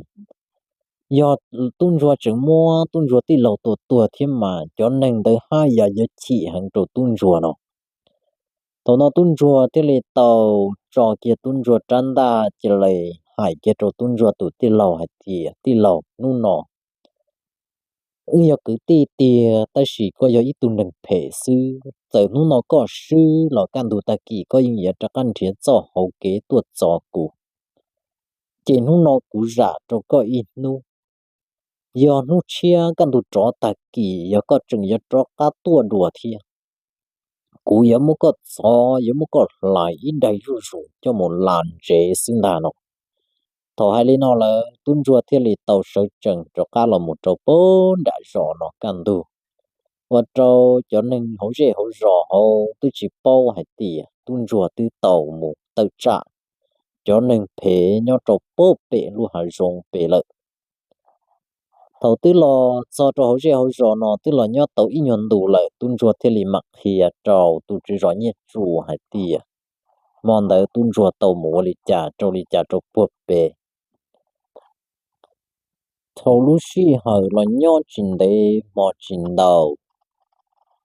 Yog tub ntsuag tseem muab tub ntsuag tij laug tua tuag thiab mas cov neeg ntawd haj yam yuav chim heev rau tub ntsuag no. Thaum no tub ntsuag thiaj li tau tso kiag tub ntsuag rab ntaj cia li hais kiag rau tub ntsuag tus tij laug hais tias, tij laug, hnub no wb yog kwv tij tiag tab sis koj yog ib tug neeg phem xwb, txawm hnub no koj swb los kaj ntug tag kis koj yeej yuav rov qab nrhiav txoj hauv kev tuaj txov kuv. Ces hnub no kuv zam rau koj ib hnub, yog hnub tshiab kaj ntug rov tag kis yog koj tseem yuav rov qab tuaj dua thiab, kuv yuav muab koj txov, yuav muab koj hlais ib daig zuj zus coj mus las ntsev xwb ntag no. Thaum hais li no lawm tub ntsuag thiaj li tau sawv tsees rov qab los mus rau pem nram zos no kaj ntug, ua rau cov neeg hauv zej hauv zos hauv twb tsis paub hais tias tub ntsuag twb tau mus tawm tsam cov neeg phem nyob rau pem lub hav zoov pem lawm. Thaum twb los txog rau hauv zej hauv zos no twb los nyob tau ib nyuag ntus lawm tub ntsuag thiaj li mam qhia rau tus tswv zos Nyiaj Tsu hais tias hmo ntawd tub ntsuag tau mus ua li cas rau li cas rau puag pem. Thaum lub sij hawm los nyob tsis ntev hmo tsis ntau,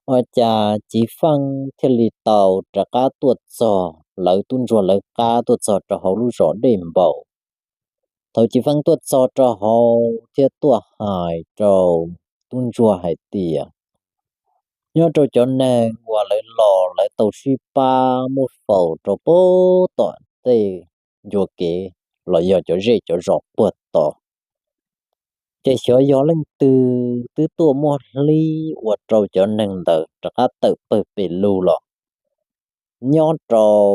ua cas Civ Feej thiaj li tau rov qab tuaj txog lawv tub ntsuag lawv qab tuaj txog rau hauv lub zos Dej Npaum. Thaum Civ Feej tuaj txog rau hauv thiab tuaj hais rau tub ntsuag hais tias nyob rau cov neeg uas lawv los lawv tau sib pab muab faus rau pem tom tej ncua kev los yog cov zej cov zos puag tod, ces xyov yog leej twg twb tuaj muab hlib ua rau cov neeg ntawd rov qab tawm pawg pes lug los nyob rau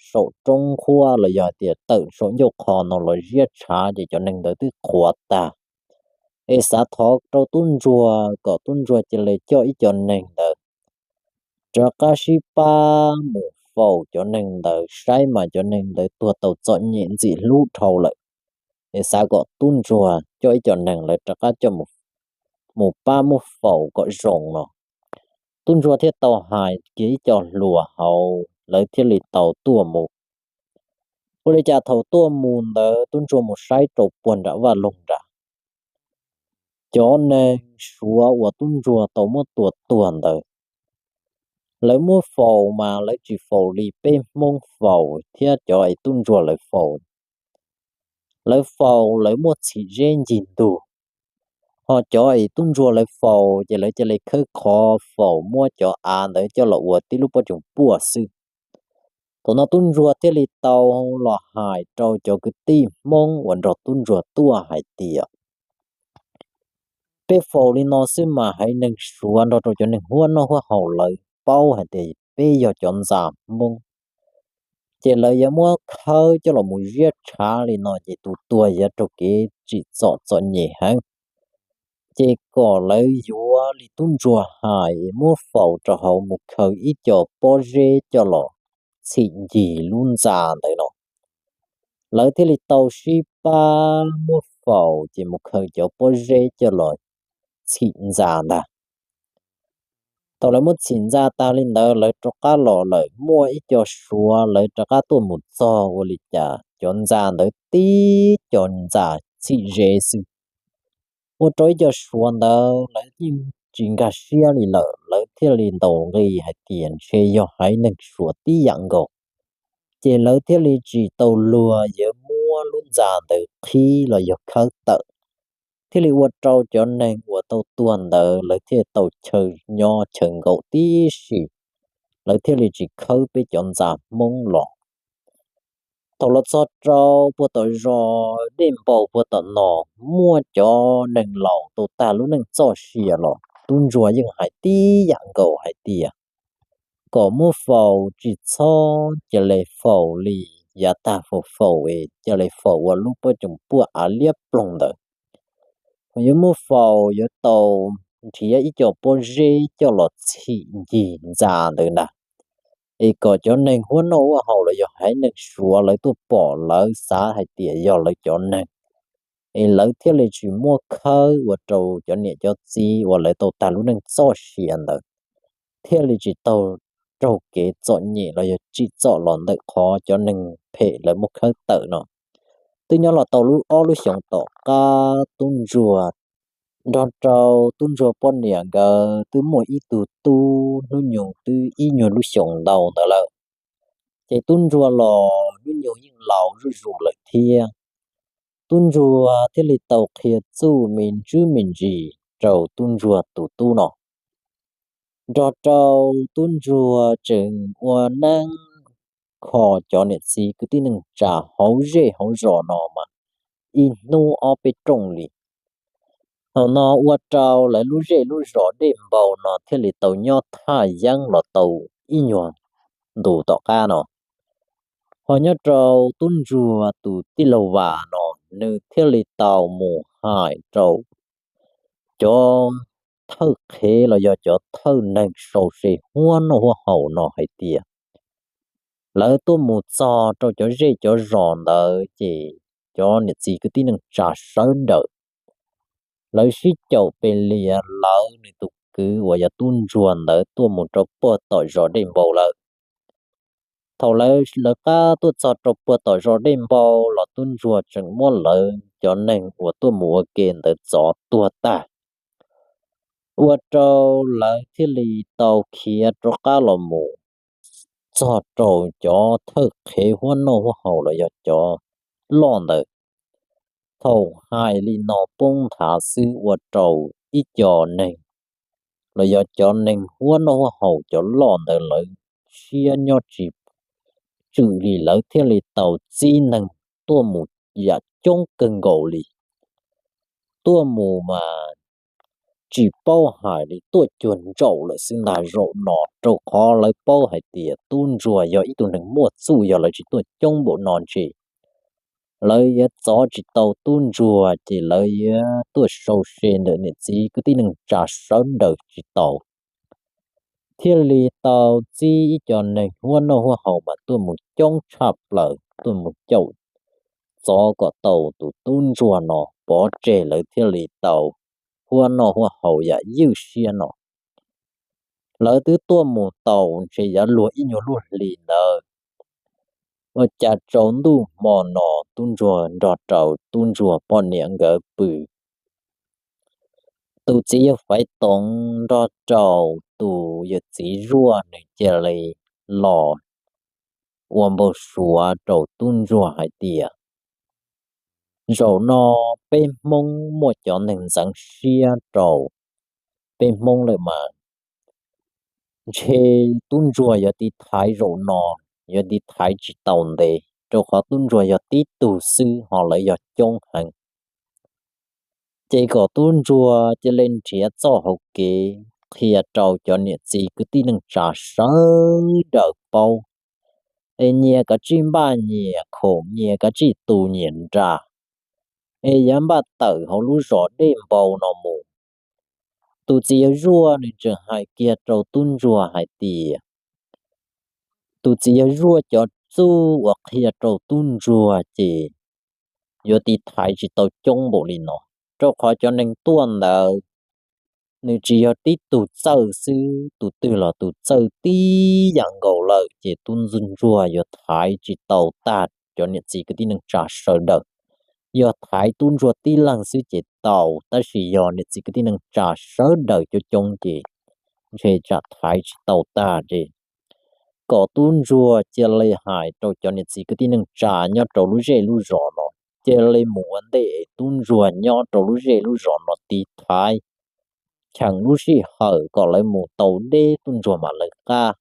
saum roob nqhuab los yog tias tawm saum ncauj qho no los ziab tshav ces cov neeg ntawd twb qhuav tag. Es xav thov rau tub ntsuag kom tub ntsuag cia li coj ib co neeg ntawd rov qab sib pab mus faus cov neeg ntawd saib mas cov neeg ntawd tuag tau txom nyem ntxim hlub dhau lawm. Es xav kom tub ntsuag coj ib co neeg lawv rov qab coj mus pab muab faus kom zoo no. Tub ntsuag thiaj tau hais kiag ib co hluas hauv lawv thiaj li tau tuaj mus. Ua li cas thaum tuaj mus ntawd tub ntsuag mus saib rau puag nram vaj loog nrad, cov neeg Suav uas tub ntsuag tau muab tua tuag ntawd, lawv muab faus mas lawv tsis faus li peb Hmoob faus thiab cov es tub ntsuag lawv faus. Lawv faus lawv muab txhim zeb ncig ntug, ho cov es tub ntsuag lawv faus ces lawv cia li khawb qhov faus muab cov av ntawd coj los ua tib lub pob coog puaj xwb. Thaum no tub ntsuag thiaj li tau los hais rau cov kwv tij Hmoob uas nrog tub ntsuag tuaj hais tias peb faus li no xwb mas haiv neeg Suav nrog rau cov neeg huab noj huab haus lawv paub hais tias peb yog cov ntxa Hmoob, ces lawv yuav muab khawb coj los mus ziab tshav li no ces tus tuag yuav raug kev tsim txom txom nyem heev. Ces kom lawv yuav li tub ntsuag hais muab faus rau hauv mus khaws ib co pob zeb coj los txhim ncig lub ntxa ntawd no. Lawv thiaj li tau sib pab muab faus ces mus khaws cov pob zeb coj los txhim ntxa ntag. Thaum lawv muab txhim ntxa tag li ntawd lawv rov qab los lawm, muaj ib co Suav lawv rov qab tuaj mus txog ua li cas cov ntxa ntawd tib co ntxa txhim ze xwb. Ua rau ib co Suav ntawd lawv yeej tsis nkag siab li lawm, lawv thiaj li ntaus nqi hais tias ntshe yog haiv neeg Suav tib yam nkaus. Ces lawv thiaj li tsis tau luag yuav muab lub ntxa ntawd qhib los yog khawb tawm, thiaj li ua rau cov neeg uas tau tuag ntawd lawv thiaj tau chaw nyob chaw nkaum tib si, lawv thiaj li tsis khawb peb cov ntxa Hmoob los. Thaum los txog rau puag tom zos Dej Npau puag tom no, muaj cov neeg laus tau tag lub neej txoj sia los tub ntsuag yeej hais tib yam nkaus hais tias kom muab faus tsis txhob cia li faus li yav tag faus faus es cia li faus ua lub pob coom puaj av liab ploog ntawd. Yuav muab faus yuav tau nrhiav ib co pob zeb coj los txhim ncig ntxa ntawd ntag, es kom cov neeg huab noj huab haus los yog haiv neeg Suav lawv tuaj pom lawv xav hais tias yog lawv cov neeg, es lawv thiaj li tsis muab khawb ua rau cov niam cov txiv uas lawv tau tag lub neej txoj sia ntawd thiaj li tsis tau raug kev txom nyem los yog tsim txom los ntawm qhov cov neeg phem lawv muab khawb tawm no. Twb nyob los tau lub ob lub xyoos tom qab tub ntsuag nrog rau tub ntsuag poj niam nkawd twb muaj ib tug tub hnub nyoog twb ib nyuag lub xyoos ntau ntawd lawm. Ces tub ntsuag los hnub nyoog yeej laus zuj zus lawm thiab. Tub ntsuag thiaj li tau qhia txuj me ntsis me ntsis rau tub ntsuag tus tub no, nrog rau tub ntsuag tseem ua neeb kho cov niam txiv kwv tij neej tsa hauv zej hauv zos no mas ib hnub ob peb rooj li. Thaum no ua rau lawv lub zej lub zos Dej Npau no thiaj li tau nyob thaj yeeb los tau ib nyuag ntus tom qab no. Ho nyob rau tub ntsuag tus tij laug Vam no, nws thiaj li tau mus hais rau cov thawj qhev los yog cov thawj neeg sau se huab noj huab haus no hais tias lawv tuaj mus txog rau cov zej cov zos ntawd ces cov niam txiv kwv tij neej tsa sawv daws lawv sib caum pes lias lawv nws tus kwv uas yog tub ntsuag ntawd tuaj mus rau puag tom zos Dej Npau lawm. Thaum lawv lawv qab tuaj txog rau puag tom zos Dej Npau los tub ntsuag tseem muab lawv cov neeg uas tuaj mus ua ke ntawd txov tuag tag, ua rau lawv thiaj li tau khiav rov qab los mus txog rau cov thawj qhev huab noj huab haus los yog cov loj ntawd. Thaum hais li no poob nthav xwb ua rau ib co neeg los yog cov neeg huab noj huab haus cov loj ntawd lawv siab nyob tsis tswm li, lawv thiaj li tau txib neeg tuaj mus yam coob kawg nkaus li. Tuaj mus mas tsis paub hais li, tuaj cuag ntsaum lawm xwb ntag zaum no, rau qhov lawv paub hais tias tub ntsuag yog ib tug neeg muaj txuj, yog lawv tsis tuaj coob npaum no ntshe lawv yuav txov tsis tau tub ntsuag, ces lawv yuav tuaj sau se ntawm niam txiv kwv tij neej tsa sawv daws tsis tau. Thiaj li tau txib ib co neeg huab noj huab haus mas tuaj mus coob tshaj plaws tuaj mus caum txov kom tau tus tub ntsuag no pov tseg, lawv thiaj li tau huab noj huab haus yam ywj siab no. Lawv twb tuaj mus tau ntshe yuav luag ib nyuag lub hlis ntawd, ua cas tsaus ntuj hmo no tub ntsuag nrog rau tub ntsuag poj niam nkawd pw. Tus txiv yawg Faiv Toov nrog rau tus yawm txiv Zuaj nws cia li los ua npau suav rau tub ntsuag hais tias, zaum no peb Hmoob muaj cov neeg ntxeev siab rau peb Hmoob lawm mas ntshe tub ntsuag yuav tiv thaiv zaum no, yuav tiv thaiv tsis tau ntev, rau qhov tub ntsuag yog tib tug xwb ho lawv yog coob heev. Ces kom tub ntsuag cia li nrhiav txoj hauv kev qhia rau cov niam txiv kwv tij neej tsa sawv daws paub, es nyias kav tsij npaj nyias khoom, nyias kav tsij tu nyias nra, es yuav npaj tawm hauv lub zos Dej Npau no mus. Tus txiv yawg Zuaj nws tseem hais kiag rau tub ntsuag hais tias, tus txiv yawg Zuaj cov txuj uas qhia rau tub ntsuag ces yuav tiv thaiv tsis tau coob npaum li no, rau qhov cov neeg tuaj ntawd nws tsis yog tib tug txawj xwb, tus twg los tus txawj tib yam nkaus lawm ces tub ntsuag yuav thaiv tsis tau tag cov niam txiv kwv tij neej tsa sawv daws. Yog thaiv tub ntsuag tib leeg xwb ces tau, tab sis yog niam txiv kwv tij neej tsa sawv daws coob coob ces ntshe tsam thaiv tsis tau tag ces kom tub ntsuag cia li hais rau cov niam txiv kwv tij neej tsa nyob rau lub zej lub zos no, cia li mus ua ntej es tub ntsuag nyob rau lub zej lub zos no tiv thaiv, cheem lub sij hawm kom lawv mus tau deb tub ntsuag mam lawv qab.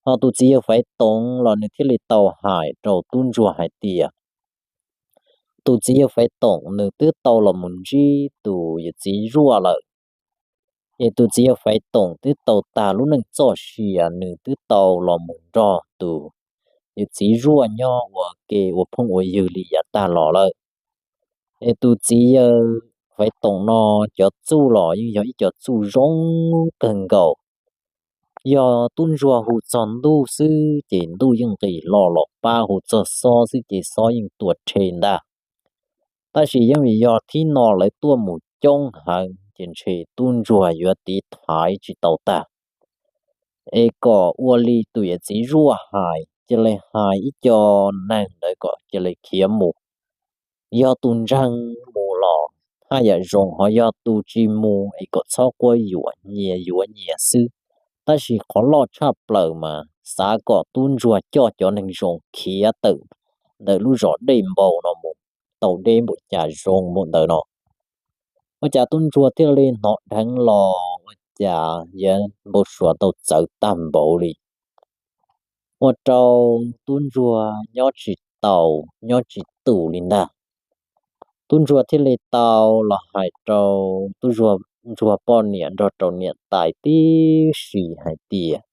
Ho tus txiv yawg Faiv Toom los nws thiaj li tau hais rau tub ntsuag hais tias, tus txiv yawg Faiv Toom nws twb tau los mus ntsib tus yawm txiv Zuaj lawm. Ces tus txiv yawg Faiv Toom twb tau tag lub neej txoj sia, nws twb tau los mus nrog tus yawm txiv Zuaj nyob ua ke ua phooj ua ywg li yav tag los lawm. Es tus txiv yawg Faiv Toom no cov txuj los yeej yog ib co txuj zoo kawg nkaus. Yog tub ntsuag hu txog ntuj xwb ces ntuj yeej nqis hlo los pab, hu txog xob xwb ces xob yeej tua rhe ntag. Tab sis yeej vim yog thib no lawv tuaj mus coob heev ces ntshe tub ntsuag yuav tiv thaiv tsis tau tag. Es kom ua li tus yawm txiv Zuaj hais, cia li hais ib co neeg ntawd kom cia li khiav mus. Yog tus ntseeg mus los haj yam zoo, ho yog tus tsis mus es kom txhob quab yuam, nyias yuav nyias xwb. Tab sis qhov loj tshaj plaws mas xav kom tub ntsuag coj cov neeg zoo khiav tawm ntawm lub zos Dej Npau no mus tau deb npaum cas zoo npaum ntawd no. Ua cas tub ntsuag thiaj li hnov dheev los ua cas yawg npau suav tau txawv tag npaum li. Ua rau tub ntsuag nyob tsis taus nyob tsis tus li ntag. Tub ntsuag thiaj li tau los hais rau tub ntsuag poj niam nrog rau niam tais tib si hais tias,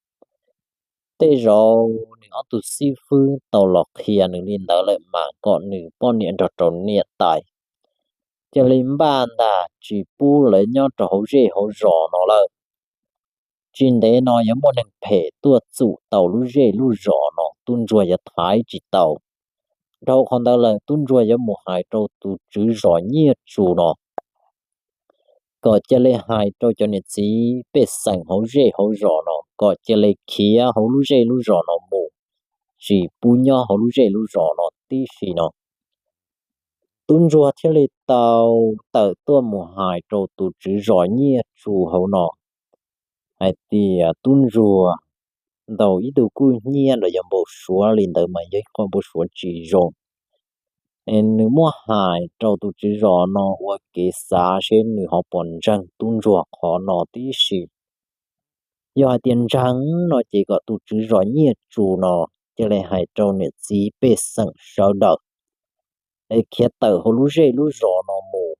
tej zaum nws ob tug xib fwb tau los qhia nws li ntawd lawm mas kom nws poj niam nrog rau niam tais cia li npaj ntag, tsis pub lawv nyob rau hauv zej hauv zos no lawm. Tsis ntev no yuav muaj neeg phem tuaj txum tau lub zej lub zos no, tub ntsuag yuav thaiv tsis tau. Dhau qhov ntawd lawm tub ntsuag yuav mus hais rau tus tswv zos Nyiaj Tsu no kom cia li hais rau cov niam txiv pej xeem hauv zej hauv zos no kom cia li khiav hauv lub zej lub zos no mus, tsis pub nyob hauv lub zej lub zos no tib si no. Tub ntsuag thiaj li tau tawm tuaj mus hais rau tus tswv zos Nyiaj Tsu hauv no hais tias, tub ntsuag, ntaus ib tug kuj hnyiab los yog npau suav li ntawd mas yog ib qho npau suav tsis zoo. Nws muab hais rau tus tswv zos no ua kev xav seb nws ho puas ntseeg tub ntsuag qhov no tib si. Yog hais tias ntseeg no ces kom tus tswv zos Nyiaj Tsu no cia li hais rau niam txiv pej xeem sawv daws es khiav tawm hauv lub zej lub zos no mus.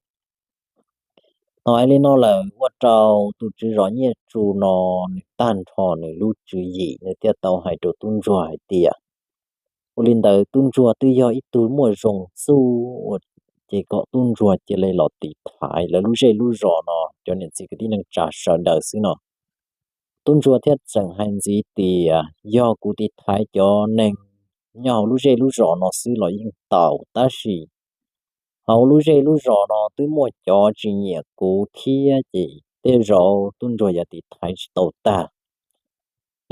Thaum hais li no lawm ua rau tus tswv zos Nyiaj Tsu no nws tag nrho nws lub tswv yim, nws thiaj tau hais rau tub ntsuag hais tias, ua li ntawd tub ntsuag twb yog ib tug muaj zoo txuj, ces kom tub ntsuag cia li los tiv thaiv lawv lub zej lub zos no cov niam txiv kwv tij neej tsa sawv daws xwb no. Tub ntsuag thiaj tseem hais ntxiv tias, yog kuv tiv thaiv cov neeg nyob hauv lub zej lub zos no xwb los yeej tau, tab sis hauv lub zej lub zos no twb muaj cov tsis nyiam kuv thiab, ces tej zaum tub ntsuag yuav tiv thaiv tsis tau tag.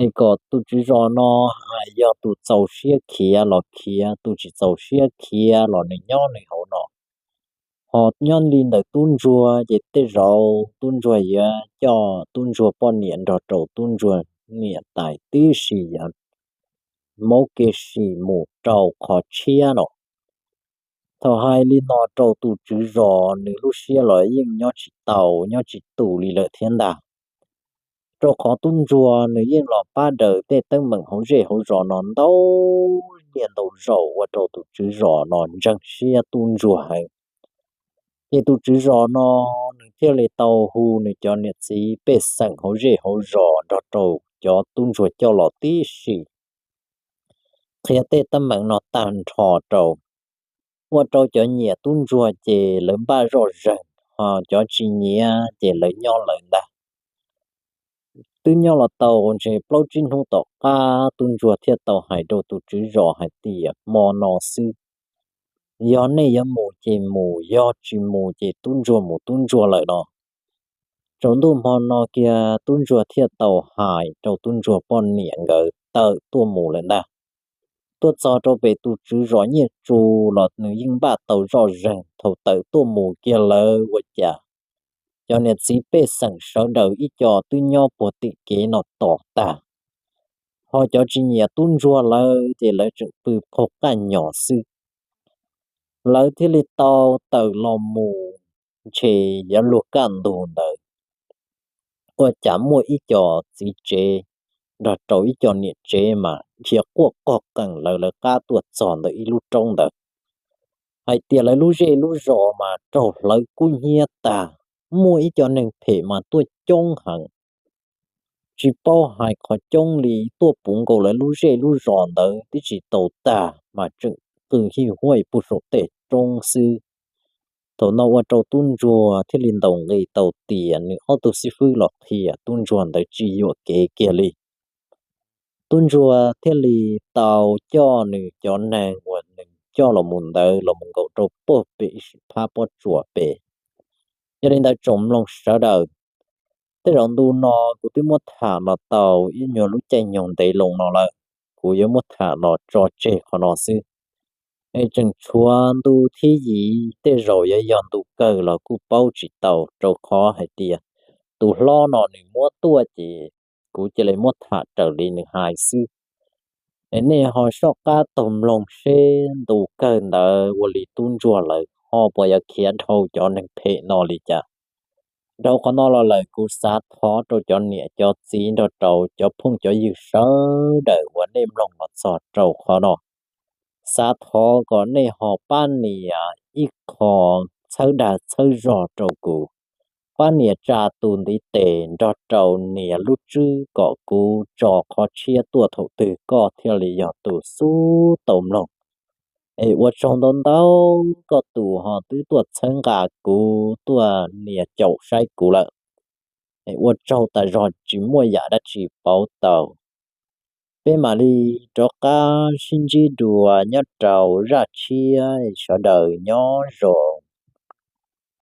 Es kom tus tswv zos no hais, yog tus txaus siab khiav los khiav, tus tsis txaus siab khiav los nws nyob nws hauv no. Ho nyob li ntawm tub ntsuag ces tej zaum tub ntsuag yuav coj tub ntsuag poj niam nrog rau tub ntsuag niam tais tib si yuav muab kev sim mus rau qhov tshiab no. Thaum hais li no rau tus tswv zos nws lub siab los yeej nyob tsis tau nyob tsis tus li lawm thiab ntag. Rau qhov tub ntsuag nws yeej los pab daws tej teeb meem hauv zej hauv zos no ntau niaj ntau zaus ua rau tus tswv zos no ntseeg siab tub ntsuag heev. Ces tus tswv zos no nws thiaj li tau hu nws cov niam txiv pej xeem hauv zej hauv zos nrog rau cov tub ntsuag coj los tib si qhia tej teeb meem no tag nrho rau, ua rau cov nyiam tub ntsuag ces lawv npaj zoj zeeg, ho cov tsis nyiam ces lawv nyob lawv ntag. Twb nyob los tau ntshe plaub tsib hnub tom qab, tub ntsuag thiaj tau hais rau tus tswv zos hais tias, hmo no xwb, yog nej yuav mus ces mus, yog tsis mus ces tub ntsuag mus tub ntsuag lawm no. Tsaus ntuj hmo no kiag tub ntsuag thiaj tau hais rau tub ntsuag poj niam nkawd tawm tuaj mus lawm ntag. Tuaj txog rau pem tus tswv zos Nyiaj Tsu los nws yeej npaj tau zoj zeeg. Thaum tawm tuaj mus kiag lawm ua cas cov niam txiv pej xeem sawv daws ib co twb nyob puag tim kev no tos tag, ho cov tsis nyiam tub ntsuag lawv ces lawv tseem pw qhov qaj nyos xwb. Lawv thiaj li tau tawm los mus, ntshe yuav luag kaj ntug ntawd, ua cas muaj ib co txiv tsev nrog rau ib co niam tsev mas dhia quaj qog qees lawv lawv qab tuaj txog ntawm ib lub roob ntawd. Hais tias lawv lub zej lub zos mas raug hlawv kub hnyiab tag, muaj ib co neeg phem mas tuaj coob heev. Tsis paub hais qhov coob li, tuaj puv nkaus lawv lub zej lub zos ntawd twb tsis tau tag mas tseem qw hij huaj puag saum tej roob xwb. Thaum no ua rau tub ntsuag thiaj li ntaus nqi tau tias nws ob tug xib fwb los qhia tub ntsuag ntawd tsis yuam kev kiag li. Tub ntsuag thiaj li tau coj nws cov neeg uas nws coj los mus ntawd los mus nkaum rau puag pem ib sim phab pob tsuas pem. Yog li ntawd tsoom mloog sawv daws, tej zaum ntu no kuv twb muab tham los tau ib nyuag lub caij nyoog ntev loo no lawm, kuv yuav muab tham los tso tseg qhov no xwb. Es tseem tshuav ntu thib yim, tej zaum yuav yog ntu kawg los kuj paub tsis tau, rau qhov hais tias tus hlob no nws muab tuaj ces kuv cia li muab tham raws li nws hais xwb. Es nej ho soj qab taug mloog seb ntu kawg ntawd ua li tub ntsuag lawv ho puas yuav khiav dhau cov neeg phem no li cas. Dhau qhov no los lawm kuv xav thov rau cov niam cov txiv nrog rau cov phooj cov ywg sawv daws uas nej mloog los txog rau qhov no, xav thov kom nej ho pab nias ib qho txhawb dag txhawb zog rau kuv, pab nias tsa tus ntiv tes nrog rau nias lub tswb kom kuv tso qhov tshiab tuaj thaum twg koj thiaj li yog tus xub tau mloog. Es ua tsaug ntau ntau koj tus ho twb tuaj txhawb nqa kuv, tuaj nias caum saib kuv lawm. Es ua tsaug tas zog, tsis muaj yam dab tsi pauv tau. Peb mam li rov qab sib ntsib dua nyob rau zaj tshiab, sawv daws nyob zoo.